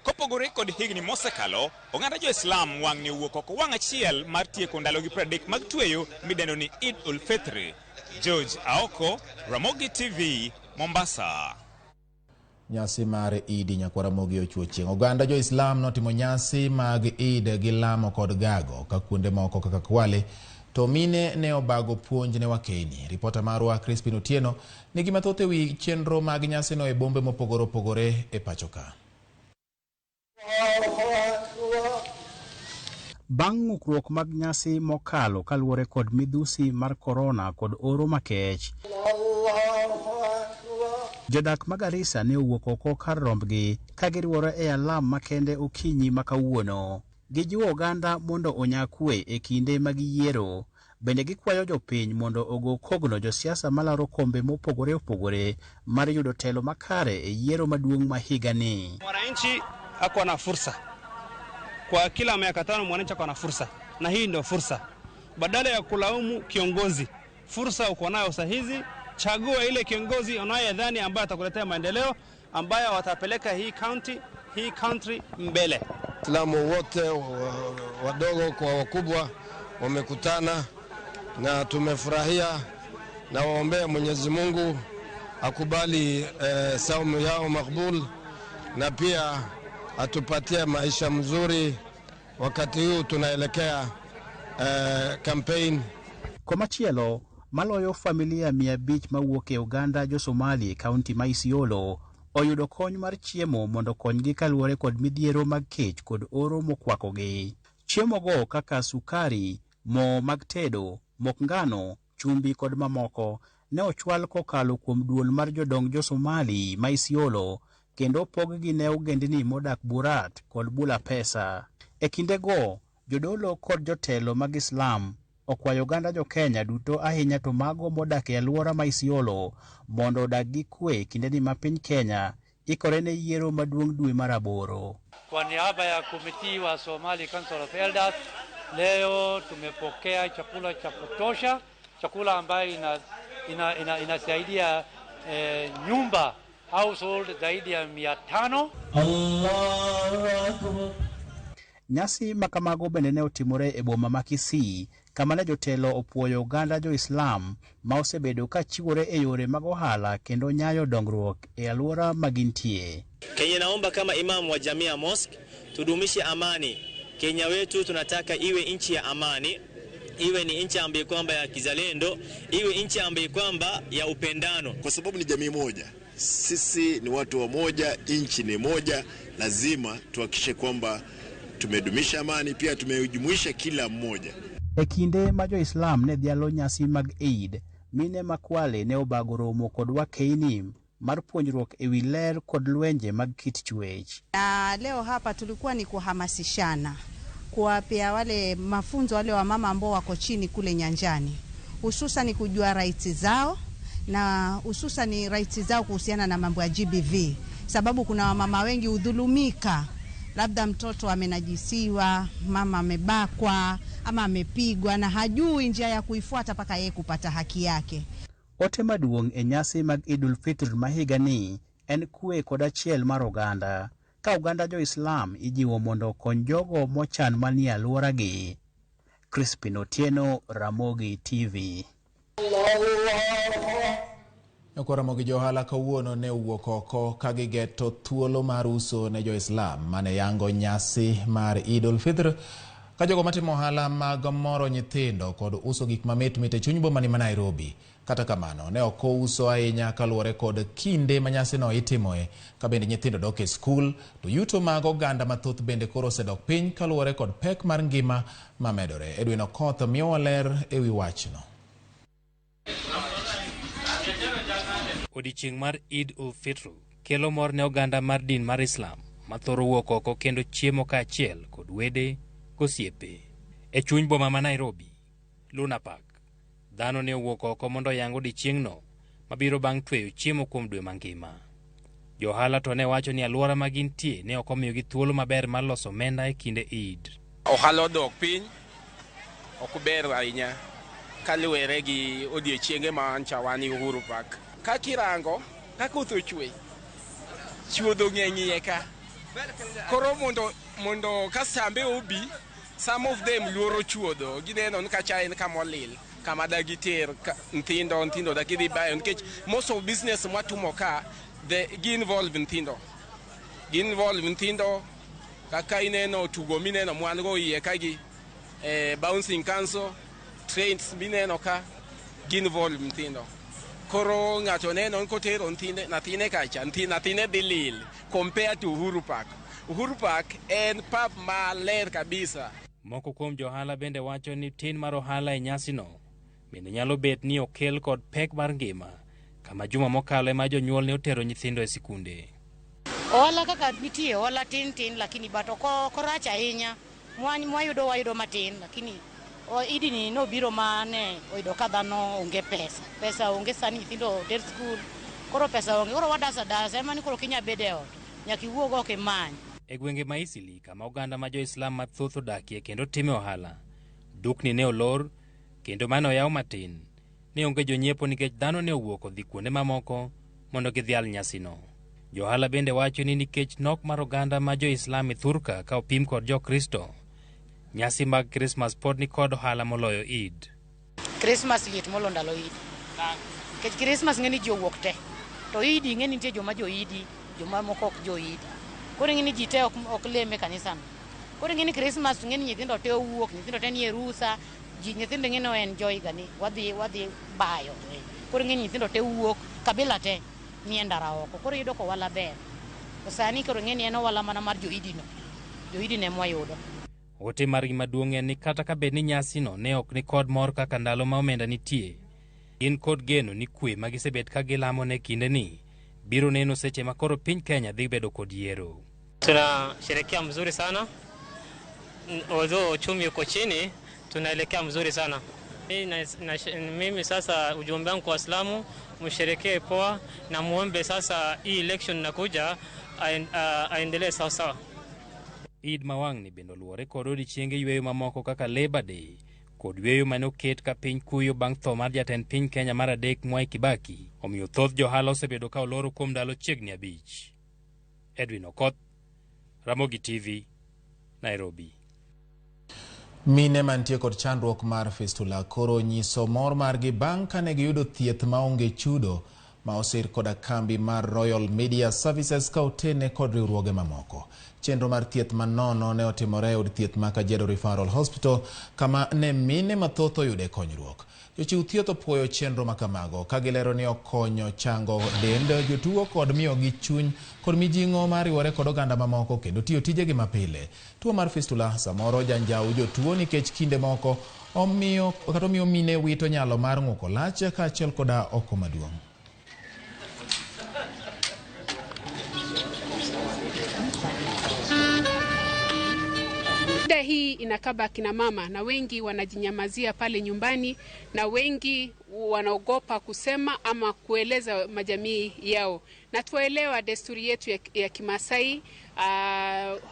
Kopogore kod higni mosekalo, oganda jo-Islam wang'ni owuok oko wang' achiel mar tieko ndalogi 30 mag tweyo midendo ni Eid ul-Fitr. George Aoko, Ramogi TV, Mombasa. Nyasi mar Idi nyakwar Ramogi ochuo chieng'. Oganda jo-Islam notimo nyasi mag Eid gi lamo kod gago ka kuonde moko kaka Kwale To mine ne obago puonj ne wakeni. Ripota marwa Crispin Otieno nigi mathoth e wi chenro mag nyasino e bombe mopogore opogore e pacho ka. Bang' ng'ukruok mag nyasi mokalo kaluwore kod midhusi mar korona kod oro makech, jodak ma Garissa ne owuok oko kar rombgi ka giriwore e alam makende okinyi ma kawuono. Gijiwo oganda mondo onya kwe e kinde mag yiero. Bende gikwayo jopiny mondo ogo kogno josiasa malaro kombe mopogore opogore mar yudo telo makare e yiero maduong' ma higani. Mwananchi ako na fursa kwa kila miaka 5, mwananchi ako na fursa, na hii ndio fursa. Badala ya kulaumu kiongozi, fursa uko nayo saa hizi. Chagua ile kiongozi unayedhani ambaye atakuletea maendeleo, ambaye watapeleka hii county, hii country mbele. Waislamu wote wadogo kwa wakubwa wamekutana na tumefurahia, na waombea Mwenyezi Mungu akubali saumu yao makbul, na pia atupatie maisha mzuri wakati huu tunaelekea campaign. Komachielo maloyo familia 500 mawuok e oganda jo-Somali e kaunti ma Isiolo oyudo kony mar chiemo mondo konygi kaluwore kod midhiero mag kech kod oro mokwakogi. Chiemo go kaka sukari, mo mag tedo, mok ngano, chumbi kod mamoko ne ochwal kokalo kuom duol mar jodong jo-Somali ma Isiolo kendo opog-gi ne ogendni modak Burat kod Bulapesa. E kindego, jodolo kod jotelo mag Islam okwayo oganda jo-Kenya duto ahinya to mago modak e alwora ma Isiolo mondo odag gi kwe kindeni ma piny Kenya ikore ne yiero maduong' dwe mar 8. Kwa niaba ya komiti wa Somali Council of Elders, leo tumepokea chakula cha kutosha, chakula ambayo inasaidia nyumba household zaidi ya 500. Allahu Akbar. Nyasi makamago bende ne otimore e boma ma Kisii kama ne jotelo opuoyo oganda jo-Islam ma osebedo ka chiwore e yore mag ohala kendo nyayo dongruok e alwora ma gintie. Kenya naomba kama imamu wa jamii ya mosque tudumishe amani. Kenya wetu tunataka iwe nchi ya amani, iwe ni nchi ambayo kwamba ya kizalendo, iwe nchi ambayo kwamba ya upendano. Kwa sababu ni jamii moja, sisi ni watu wa moja, nchi ni moja, lazima tuhakikishe kwamba tumedumisha amani, pia tumejumuisha kila mmoja. E kinde ma jo-Islam ne dhialo nyasi mag Eid, mine ma Kwale ne obago romo kod wakeini mar puonjruok e wi ler kod lwenje mag kit chwech. Na leo hapa tulikuwa ni kuhamasishana, kuwapea wale mafunzo wale wa mama ambao wako chini kule nyanjani, hususan kujua rights zao na hususan rights zao kuhusiana na mambo ya GBV, sababu kuna wamama wengi hudhulumika, labda mtoto amenajisiwa, mama amebakwa ama amepigwa na hajui njia ya kuifuata mpaka yeye kupata haki yake. Ote maduong' e nyasi mag Idul Fitr ma higani en kwe kod achiel mar oganda, ka oganda jo-Islam ijiwo mondo okony jogo mochan manie alworagi. Crispin Otieno, Ramogi TV. Ramogi johala kawuono ne owuok oko ka gigeto thuolo mar uso ne jo-Islam mane yango nyasi mar Idul Fitr, ka jogo matimo ohala mag moro nyithindo kod uso gik mamit mit e chuny boma ni ma Nairobi. Kata kamano, ne ok ouso ahinya kaluwore kod kinde ma nyasino itimoe, ka bende nyithindo dok e skul, to yuto mag oganda mathoth bende koro osedok piny kaluwore kod pek mar ngima mamedore. Edwin Okoth miyowa ler e wi wachno. Odiechieng' mar Eid ul-Fitr kelo mor ne oganda mar din mar Islam ma thoro wuok oko kendo chiemo kaachiel kod wede gosiepe. E chuny boma ma Nairobi, Luna Park, dhano ne owuok oko mondo oyang odiechieng'no mabiro bang' tweyo chiemo kuom dwe mangima. Johala to ne wacho ni alwora ma gintie ne ok omiyogi thuolo maber mar loso omenda e kinde Eid. Ohala odok piny, ok ber ahinya kaluwore gi odiechienge ma ncha wan Uhuru Park. Kaka irango, ka koth ochwe, chuodho ng'eny iye ka. Koro mondo kasambe obi, some of them luoro chuodho, gineno ni kacha en kama olil, kama da giter nyithindo da gidhi bayo, nikech most of business mwatumo ka, gi involve nyithindo. Gi involve nyithindo, kaka ineno tugo mineno mwan go iye ka gi bouncing council, Trains mineno ka gin volume nyithindo. Koro ng'ato neno ni kotero nyathine kacha, nyathine dhi lil compare to Uhuru Park. Uhuru Park en pap maler kabisa. Moko kuom johala bende wacho ni tin mar ohala e nyasino bende nyalo bet ni okel kod pek mar ngima kama juma mokalo ema jonyuol ne otero nyithindo e sikunde. Ohala kaka nitie ohala tin tin, lakini but ok orach ahinya. Mwayudo wayudo matin, lakini idini nobiro mane oyudo ka dhano onge pesa. Pesa onge sani, nyithindo oter skul, koro pesa onge, koro wadasa dasa ema ni koro ok inyal bedo e ot, nyaka iwuog oko imany. E gwenge ma Isili kama oganda ma jo-Islam mathoth odakie kendo time ohala, dukni ne olor kendo mane oyaw matin. Ne onge jonyiepo nikech dhano ne owuok odhi kuonde mamoko mondo gidhial nyasino. Johala bende wacho ni nikech nok mar oganda ma jo-Islam e thurka ka opim kod jo-Kristo, nyasi mag Krismas pod ni kod ohala moloyo Eid. Krismas liet molo ndalo Eid. Nikech Krismas ng'eni ji owuok te, to Eid ing'e ni nitie joma jo Eid, joma moko ok jo Eid. Koro ing'e ni ji te ok lem e kanisano. Koro ing'e ni Krismas ing'e ni nyithindo te owuok, nyithindo te nie rusa, ji nyithindo ing'e ni enjoy ga ni wadhi bayo. Koro ing'e ni nyithindo te wuok, kabila te nie ndara oko. Koro iyudo ka ohala ber. To sani koro ing'e ni en ohala mana mar jo Eid no. Jo Eid no ema wayudo. Ote margi maduong' en ni kata ka bed ni nyasino ne ok ni kod mor kaka ndalo ma omenda nitie, gin kod geno ni kwe ma gisebet ka gilamo ne kindeni biro neno seche ma koro piny Kenya dhi bedo kod yiero. Tunasherehekea mzuri sana, although uchumi uko chini, tunaelekea mzuri sana. Mimi sasa ujumbe wangu kwa Waislamu, msherehekee poa na muombe sasa hii election inakuja aendelee sawa sawa. Eid mawang'ni bende oluwore kod odiechienge yweyo mamoko kaka Labor Day kod yweyo mane oket ka piny kuyo bang' tho mar jatend piny Kenya mar adek Mwai Kibaki, omiyo thoth johala osebedo ka oloro kuom ndalo chiegni 5. Edwin Okoth, Ramogi TV, Nairobi. Mine mantie kod chandruok mar fistula koro nyiso mor margi bang' kane giyudo thieth maonge chudo ma osir koda kambi mar Royal Media Services ka otene kod riwruoge mamoko. Chenro mar thieth manono ne otimore e od thieth ma Kajiado Referral Hospital kama ne mine mathoth oyude konyruok. Jochiw thieth opuoyo chenro makamago ka gilero ni okonyo chango dend jotuo kod miyogi chuny kod mijing'o mar riwore kod oganda mamoko kendo tiyo tijegi mapile. Tuo mar fistula samoro janjaw jotuo nikech kinde moko omiyo kata omiyo mine wito nyalo mar ng'uko lach kaachiel koda oko maduong'. Shida hii inakaba kina mama na wengi wanajinyamazia pale nyumbani na wengi wanaogopa kusema ama kueleza majamii yao. Na tuelewa desturi yetu ya Kimasai,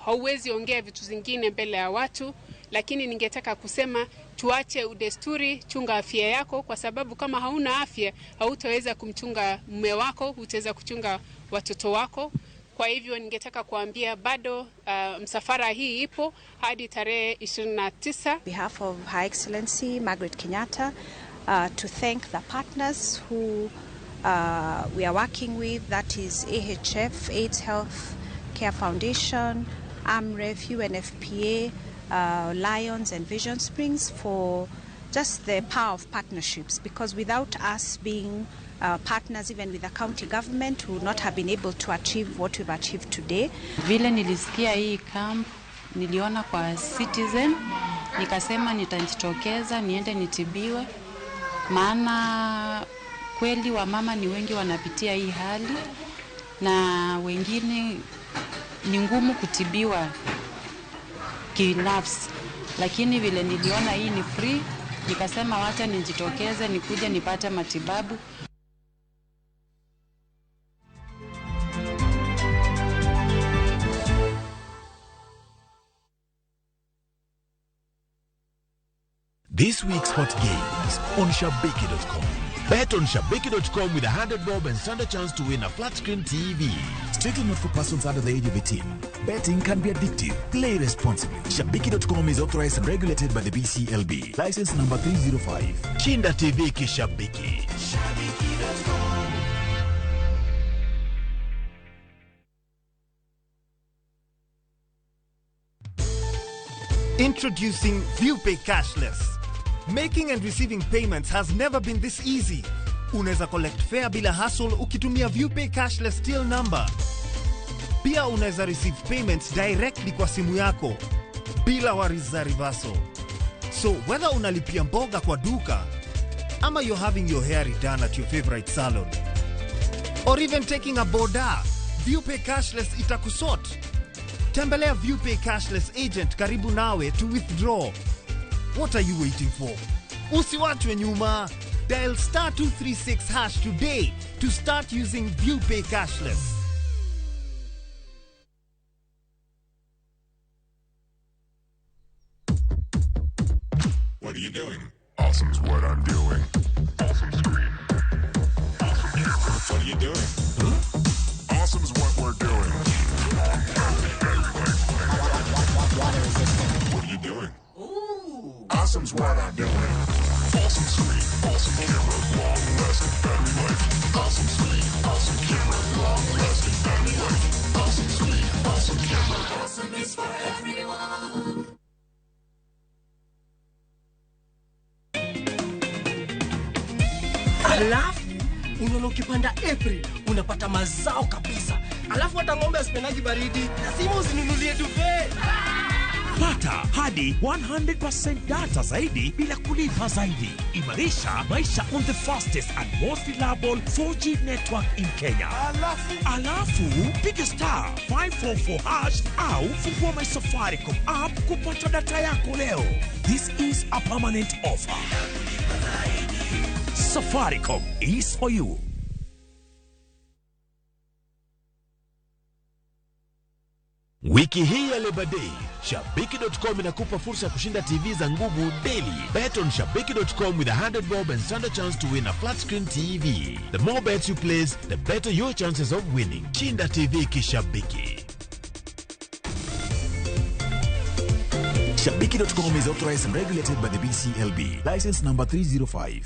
hauwezi ongea vitu zingine mbele ya watu, lakini ningetaka kusema tuache udesturi, chunga afya yako, kwa sababu kama hauna afya hautaweza kumchunga mume wako, hutaweza kuchunga watoto wako. Kwa hivyo ningetaka kuambia bado msafara hii ipo hadi tarehe 29. On behalf of Her Excellency Margaret Kenyatta, to thank the partners who we are working with, that is AHF, AIDS Health Care Foundation, AMREF, UNFPA, Lions and Vision Springs, for just the power of partnerships, because without us being partners even with the county government, we would not have been able to achieve what we've achieved today. Vile nilisikia hii camp, niliona kwa Citizen, nikasema nitajitokeza niende nitibiwe, maana kweli wamama ni wengi wanapitia hii hali na wengine ni ngumu kutibiwa kinafsi, lakini vile niliona hii ni free, nikasema wacha nijitokeze nikuje nipate matibabu. This week's hot games on Shabiki.com. Bet on Shabiki.com with 100 bob and stand a chance to win a flat screen TV. Strictly not for persons under the age of 18. Betting can be addictive. Play responsibly. Shabiki.com is authorized and regulated by the BCLB. License number 305. Shinda TV Kishabiki. Shabiki.com. Introducing ViewPay Cashless. Making and receiving payments has never been this easy. Unaweza collect fare bila hassle ukitumia ViewPay cashless till number. Pia unaweza receive payments directly kwa simu yako bila worries za reversal. So whether unalipia mboga kwa duka ama you're having your hair redone at your favorite salon or even taking a boda, ViewPay cashless itakusort. Tembelea ViewPay cashless agent karibu nawe to withdraw. What are you waiting for? Usiwachwe nyuma. Dial star 236 hash today to start using ViewPay cashless. What are you doing? Awesome's what I'm doing. Awesome screen. Awesome camera. What are you doing? Huh? Awesome's what we're doing. Water resistant. What are you doing? Ooh. Awesome's what I'm doing. Awesome screen. Awesome camera. Long lasting battery life. Awesome screen. Awesome camera. Long lasting battery life. Awesome screen. Awesome camera. Awesome is for everyone. Alafu unaona ukipanda April unapata mazao kabisa. Alafu hata ng'ombe asipendagi baridi, lazima usinunulie duvet. Pata hadi 100% data zaidi bila kulipa zaidi. Imarisha maisha on the fastest and most reliable 4G network in Kenya. Alafu piga star 544 hash au fungua my Safaricom app kupata data yako leo. This is a permanent offer. Safaricom is for you. Wiki hii ya Labor Day, Shabiki.com inakupa fursa ya kushinda TV za nguvu daily. Bet on Shabiki.com with 100 bob and stand a chance to win a flat screen TV. The more bets you place, the better your chances of winning. Shinda TV kishabiki. Shabiki.com is authorized and regulated by the BCLB. License number 305.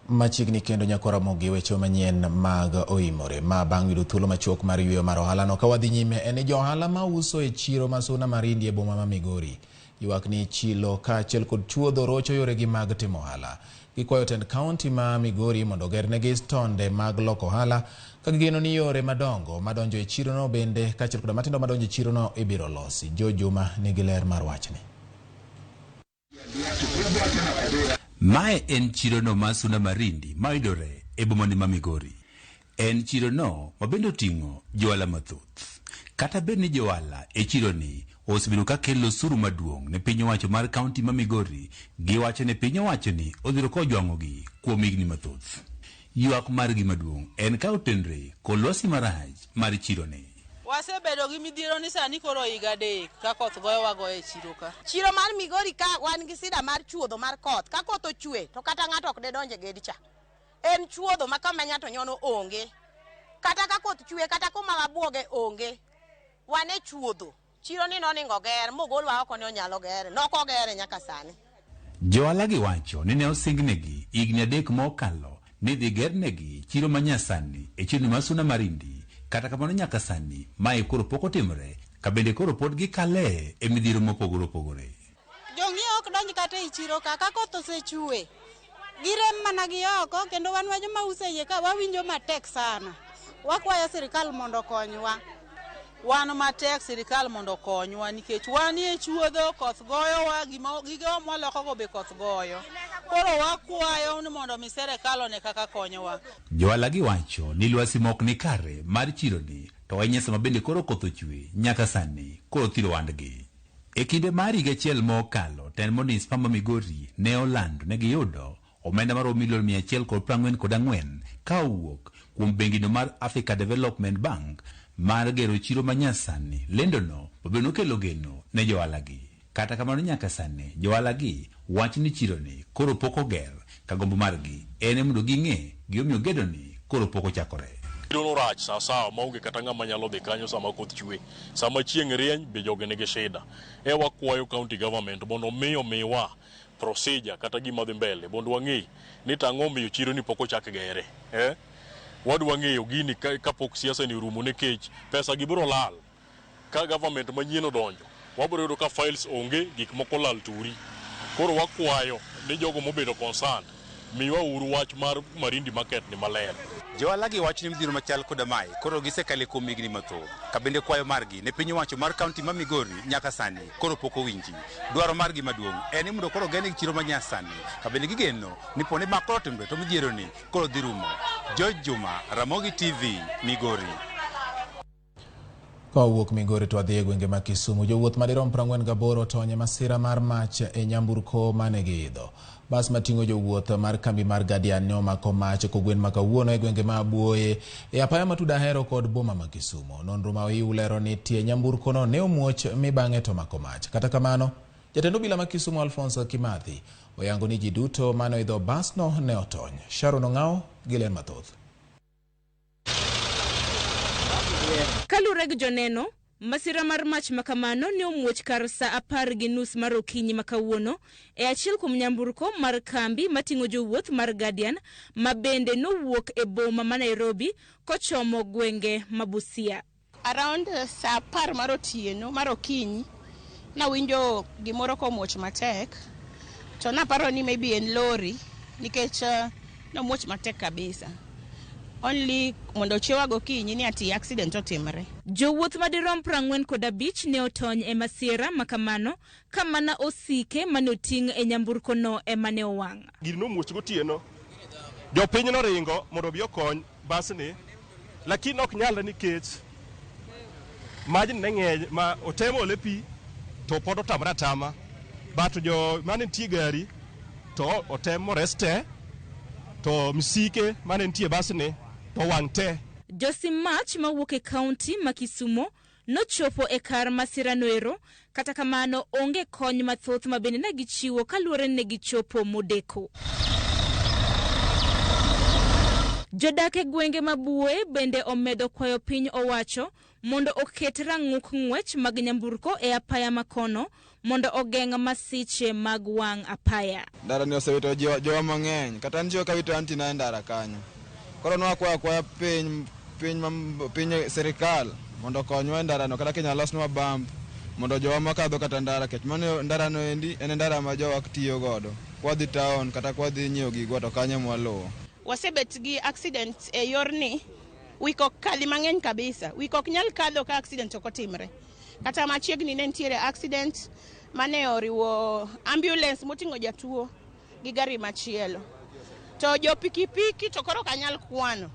Machiegni kendo nyakora mogi weche manyien mag oimore ma bang' yudo thuolo machuok mar yueyo mar ohala no. Ka wadhi nyime en ni johala mauso e chiro ma Suna Marindi e boma ma Migori ywak ni chilo kaachiel kod chuodho rocho yoregi mag timo ohala. Gikwayo tend kaunti ma Migori mondo ogernegi stonde mag loko ohala ka gigeno ni yore madongo madonjo e chirono bende kaachiel kod matindo madonjo e chirono ibiro losi. Jo Juma nigi ler mar wachni. Mae en chirono ma Suna Marindi mayudore e bomani ma Migori. En chirono ma bende oting'o johala mathoth. Kata bed ni johala e chironi osebedo ka kelo osuru maduong' ne piny owacho mar kaunti ma Migori, giwacho ne piny owacho ni odhiro kojwang'ogi kuom higni mathoth. Ywak margi maduong' en ka otenre kod lwasi marach mar chironi. Wasebedo gi midhiero ni sani koro higa 3 ka koth goyowa goyo e chiro ka. Chiro mar Migori ka wan gi sida mar chuodho mar koth. Ka koth ochwe to kata ng'ato ok de donje gedi cha. En chuodho ma kama ng'ato nyono onge. Kata ka koth chwe kata kuma wabuoge onge. Wan e chuodho. Chiro ni noningo ger mogolwa oko ni onyalo gere. Nok ogere nyaka sani. Johala gi wacho ni ne osingnegi higni 3 mokalo ni dhi gernegi chiro manyasani e chirni mar Suna Marindi. Kata kamano nyaka sani mae koro pok otimore, ka bende koro pod gikale e midhiero mopogore opogore. Jong'iewo ok donj kata ei chiro ka koth osechwe. Girem mana gi oko kendo wan wa joma uso iye ka wawinjo matek sana. Wakwayo sirikal mondo okonywa. Wan matek sirikal mondo okonywa nikech wan e chuodho koth goyowa gigewa mwalokogo be koth goyo. Koro wakwayo ni mondo mi sirikal one kaka konyowa. Johala gi wacho ni lwasi mok ni kare mar chironi to ahinya sama bende koro koth ochwe nyaka sani koro thiro wandgi. E kinde mar higa achiel mokalo, tend manispa ma Migori ne olando ne giyudo omenda maromo milion 144 ka owuok kuom bengino mar Africa Development Bank mar gero chiro manyasani. Lendono bende nokelo geno ne johalagi. Kata kamano nyaka sani johalagi wacho ni chironi koro pok oger ka gombo margi en mondo ging'e gimomiyo gedoni koro pok ochakore. Chiro rach sawasawa maonge kata ng'ama nyalo dhi kanyo sama koth chwe. Sama chieng' rieny be jogi nigi shida. E wakwayo county government mondo mi omiwa procedure kata gima dhi mbele mondo wang'e ni tang'o miyo chiro ni pok ochak gere. Wadwa ng'eyo gini kapok siasa ni orumo nikech pesa gi biro lal. Ka government manyien odonjo, wabiro yudo ka files onge, gik moko lal turi. Koro wakwayo ni jogo mobedo concerned, miwa uru wach mar Marindi Market ni maler. Johala gi wacho ni midhiero machal koda mae koro gisekale kuom higni mathoth. Ka bende kwayo margi ne piny owacho mar kaunti ma Migori nyaka sani koro pok owinji. Dwaro margi maduong' en ni mondo koro genegi chiro manyasani. Ka bende gigeno ni poni ma koro otimore to midhiero ni koro dhi rumo. George Juma, Ramogi TV, Migori. Kowuok Migori to wadhi e gwenge ma Kisumu. Jowuoth madirom 48 otony e masira mar mach e nyamburko mane giidho. Bas mating'o jowuoth mar kambi mar Guardian ne omako mach kogwen ma kawuono e gwenge ma Abuoye e apaya matudo Ahero kod boma ma Kisumu. Nonro ma oyiw lero ni tie nyamburkono ne omuoch mi bang'e to omako mach. Kata kamano, jatend obila ma Kisumu Alphonse Kimathi oyango ni ji duto mane oidho basno ne otony. Sharon Ong'ao gi ler mathoth. Kaluwore gi joneno, masira mar mach makamano ne omuoch kar saa 10:30 mar okinyi ma kawuono e achiel kuom nyamburko mar kambi mating'o jowuoth mar Guardian ma bende nowuok e boma ma Nairobi kochomo gwenge ma Busia. Around saa 10 mar otieno mar okinyi nawinjo gimoro komuoch matek to naparo ni maybe en lori nikech nomuoch matek kabisa. Only mondo chiewa gokinyi ni ati accident otimre. Jowuoth madirom 45 ne otony e masira makamano ka mana osike mane oting' e nyamburkono ema ne owang'. Gini nomuoch gotieno. Jopiny noringo mondo obi okony basni, lakini ok nyalre nikech majni ne ng'eny ma otemo ole pi to pod otamre atama. But jo mane nitie gari to otem mores te, to misike mane nitie basni to wang' te. Josim mach mawuok e kaunti ma Kisumo nochopo e kar masirano ero, kata kamano onge kony mathoth ma bende ne gichiwo kaluwore ni ne gichopo modeko. Jodak e gwenge ma Buoye bende omedo kwayo piny owacho mondo oket rang'uk ng'wech mag nyamburko e apaya makono mondo ogeng' masiche mag wang' apaya. Ndara ni osewito jowa mang'eny, kata nitie kawito anti na e ndara kanyo. Koro nwakwaya akwaya piny sirikal mondo okonywa e ndarano, kata kinyalo losnwa bump mondo jowa makadho kata ndara, nikech mano ndarano endi en ndara ma jowa tiyo godo. Kwadhi town kata kwadhi nyiewo gigwa to kanyo mwaluwo. Wasebet gi accident e yorni, wik ok kadhi mang'eny kabisa. Wik ok nyal kadho ka accident ok otimre. Kata machiegni ne nitiere accident mane oriwo ambulance moting'o jatuo gi gari machielo. To jo pikipiki to koro ok anyal kwano,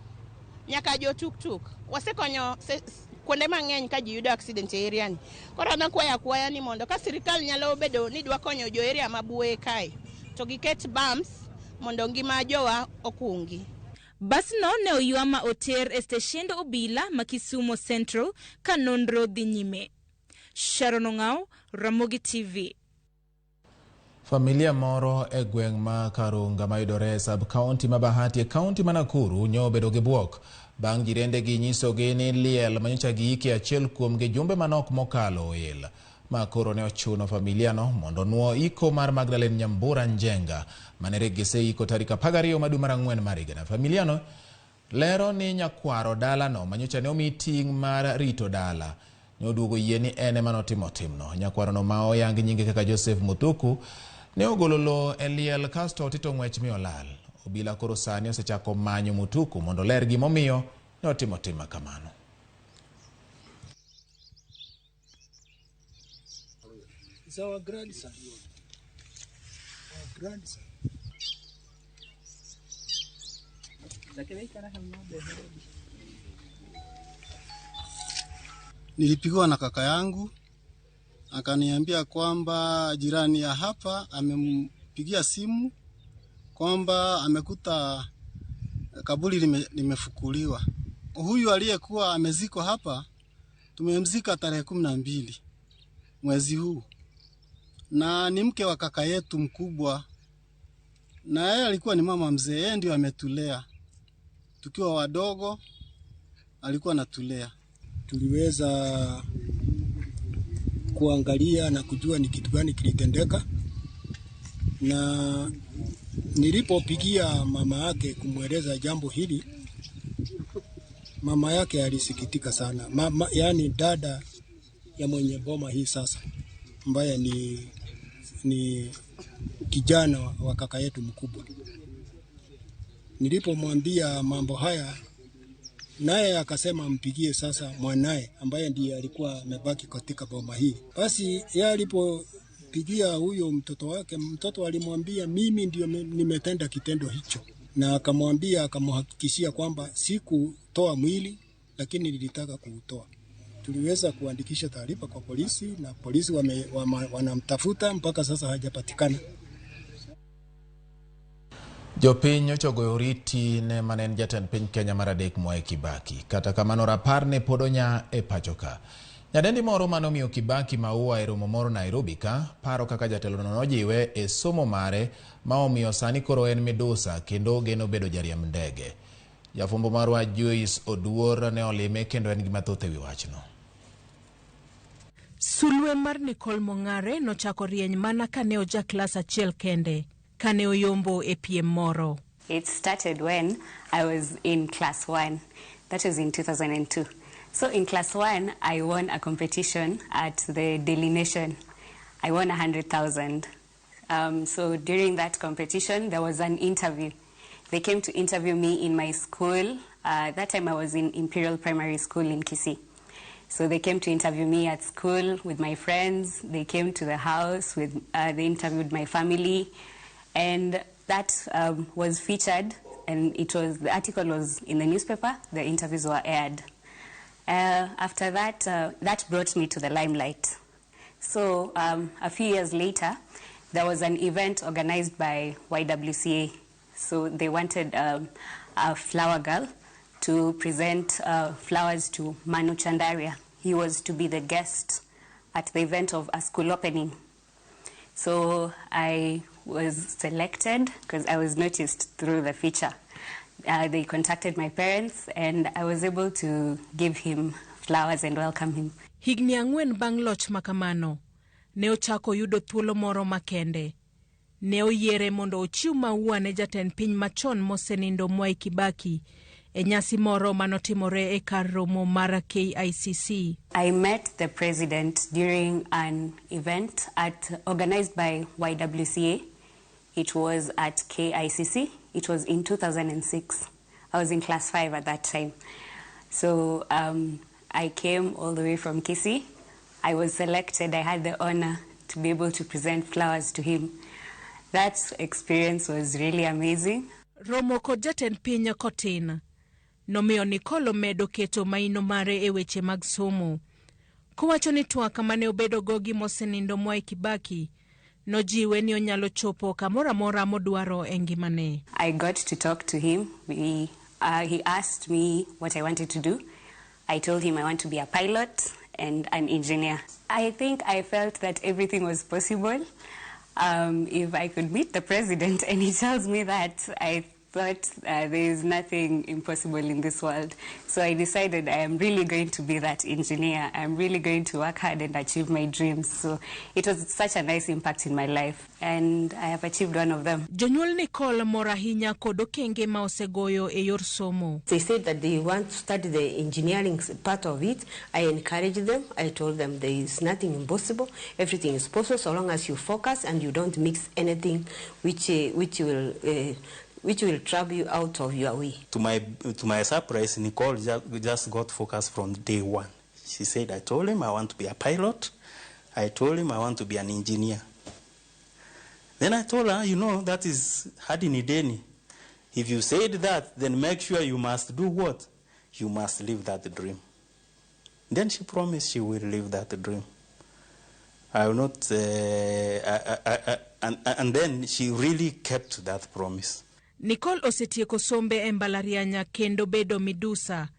nyaka jo tuktuk. Wasekonyo kuonde mang'eny ka ji yudo accident e area ni. Koro an akwayo akwaya ni mondo ka sirikal nyalo bedo ni dwa konyo jo area ma Buoye kae, to giket bumps mondo ngima jowa okungi. Basno ne oywa ma oter e steshend obila ma Kisumu Central ka nonro dhi nyime. Sharon Ong'ao, Ramogi TV. Familia moro e gweng' ma Karunga mayudore e sub-county ma Bahati e kaunti ma Nakuru nyo obedo gi bwok bang' jirendegi nyisogi ni liel manyocha giike achiel kuomgi jumbe manok mokalo oel. Ma koro ne ochuno familiano mondo nuo iko mar Magdalene Nyambura Njenga mane rek giseiko tarik 12 ma dwe mar 4 mar higani. Familiano lero ni nyakwaro dalano manyocha ne omi ting' mar rito dala ne oduogo yie ni en ema notimo timno. Nyakwarono ma oyang nyinge kaka Joseph Mutuku ne ogolo lowo e liel kasto otito ng'wech mi olal. Obila koro sani osechako manyo Mutuku mondo oler gimomiyo ne otimo tim kamano. It's our grandson. Our grandson. Nilipigiwa na kaka yangu akaniambia kwamba jirani ya hapa amempigia simu kwamba amekuta kaburi limefukuliwa. Huyu aliyekuwa amezikwa hapa tumemzika tarehe 12 mwezi huu, na ni mke wa kaka yetu mkubwa, na yeye alikuwa ni mama mzee, yeye ndio ametulea tukiwa wadogo, alikuwa anatulea. Tuliweza kuangalia na kujua ni kitu gani kilitendeka, na nilipopigia mama yake kumweleza jambo hili, Mama yake alisikitika sana. Mama, yani dada ya mwenye boma hii sasa ambaye ni kijana wa kaka yetu mkubwa. Nilipomwambia mambo haya, naye akasema mpigie sasa mwanae ambaye ndiye alikuwa amebaki katika boma hii. Basi yeye alipopigia huyo mtoto wake, mtoto alimwambia mimi ndio nimetenda kitendo hicho, na akamwambia, akamhakikishia kwamba sikutoa mwili, lakini nilitaka kuutoa. Tuliweza kuandikisha taarifa kwa polisi na polisi wanamtafuta mpaka sasa hajapatikana. Jopiny nyocha ogoyo oriti ne mane en jatend piny Kenya mar adek Mwai Kibaki. Kata kamano rapar ne pod onya e pacho ka. Nyadendi moro mane omiyo Kibaki maua e romo moro Nairobi ka paro kaka jatelono nojiwe e somo mare ma omiyo sani koro en midusa kendo ogeno bedo jariemb ndege. Jafwambo marwa Joyce Oduor ne olime kendo en gi mathoth e wi wachno. Sulwe mar Nicole Mong'are nochako rieny mana kane oja klas achiel kende, kane oyombo e piem moro. It started when I was in class 1. That was in 2002. So in class 1, I won a competition at the Daily Nation. I won 100,000. So during that competition, there was an interview. They came to interview me in my school. That time I was in Imperial Primary School in Kisii. So they came to interview me at school with my friends. They came to the house, they interviewed my family. And that was featured, and the article was in the newspaper. The interviews were aired. After that, that brought me to the limelight. So a few years later, there was an event organized by YWCA. So they wanted a flower girl to present flowers to Manu Chandaria. He was to be the guest at the event of a school opening. So I was selected because I was noticed through the feature. They contacted my parents and I was able to give him flowers and welcome him. Higni 4 bang' loch makamano, ne ochako yudo thuolo moro makende. Ne oyiere mondo ochiw maua ne jatend piny machon mosenindo Mwai Kibaki e nyasi moro manotimore e kar romo mar KICC. I met the president during an event organized by YWCA. It was at KICC. It was in 2006. I was in class 5 at that time. So I came all the way from Kisii. I was selected. I had the honor to be able to present flowers to him. That experience was really amazing. Romo kod jatend piny kotin nomiyo Nicole omedo keto maino mare e weche mag somo. Kowacho ni twak mane obedogo gi mosenindo Mwai Kibaki nojiwe ni onyalo chopo kamoro amora modwaro e ngimane. I got to talk to him. He asked me what I wanted to do. I told him I want to be a pilot and an engineer. I think I felt that everything was possible. If I could meet the president and he tells me that, I thought there is nothing impossible in this world. So I decided I am really going to be that engineer. I'm really going to work hard and achieve my dreams. So it was such a nice impact in my life, and I have achieved one of them. Jonyuol Nicole mor ahinya kod okenge ma osegoyo e yor somo. They said that they want to study the engineering part of it. I encouraged them. I told them there is nothing impossible. Everything is possible so long as you focus and you don't mix anything which will trap you out of your way. To my surprise, Nicole just got focused from day one. She said, I told him I want to be a pilot. I told him I want to be an engineer. Then I told her, you know, that is Hadi Deni. If you said that, then make sure you must do what? You must live that dream. Then she promised she will live that dream. I will not, and then she really kept that promise. Nicole osetieko sombe e mbalariany kendo bedo midusa.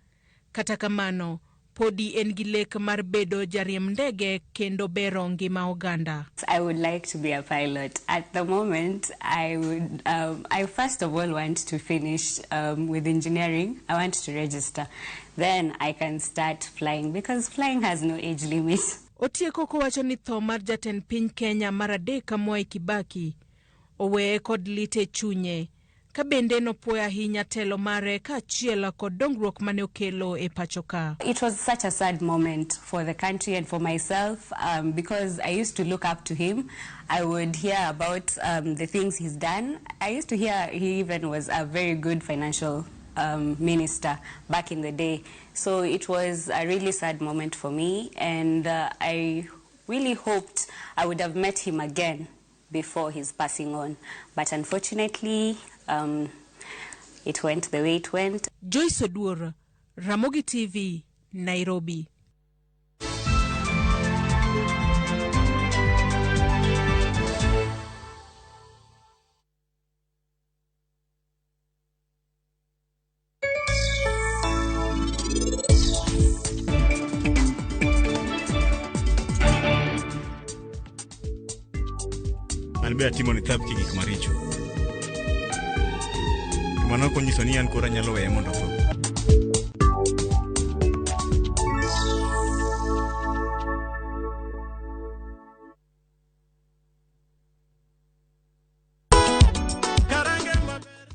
Kata kamano, podi en gi lek mar bedo jariemb ndege kendo bero ngima oganda. I would like to be a pilot. At the moment, I first of all want to finish with engineering. I want to register. Then I can start flying, because flying has no age limit. Otieko kowacho ni tho mar jatend piny Kenya mar adek Mwai Kibaki oweye kod lit e chunye. Ka bende nopuoyo ahinya telo mare kaachiel kod dongruok mane okelo e pacho ka. It was such a sad moment for the country and for myself because I used to look up to him. I would hear about the things he's done. I used to hear he even was a very good financial minister back in the day. So it was a really sad moment for me, and I really hoped I would have met him again before his passing on. But unfortunately, it went the way it went. Joyce Oduor, Ramogi TV, Nairobi. An be atimo ne Thabti gik maricho. To mano ok onyiso ni an koro anyalo weye mondo otho.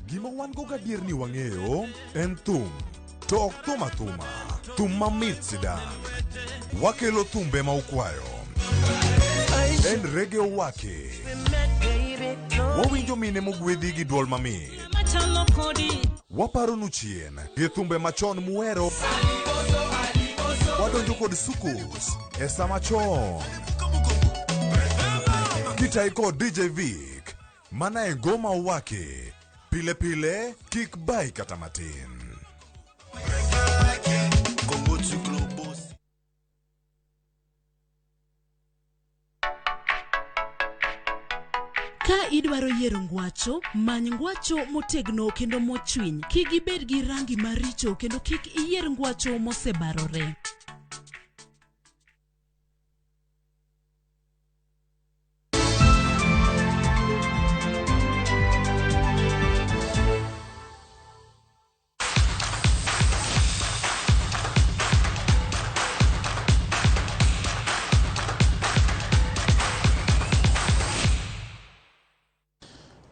Gima wan go gadier ni wang'eyo en thum, to ok thum athuma, thum mamit sidang'. Wakelo thumbe ma ukwayo. En rege owake. Wawinjo mine mogwedhi gi duol mamit. Waparonu chien gi thumbe machon muhero. Wadonjo kod sukus e sama chon. Kitayi kod DJ Vic, mana e ngoma owake. Pile pile kik bai kata matin. Ka idwaro yiero ngwacho, many ngwacho motegno kendo mochwiny. Kik ibed gi rangi maricho kendo kik iyier ngwacho mosebarore.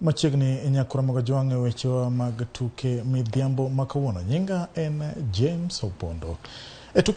Machiegni nyakura Mogajwang' e wechewa mag tuke midhiambo ma kawuono. Nyinga en James Opondo. E tuke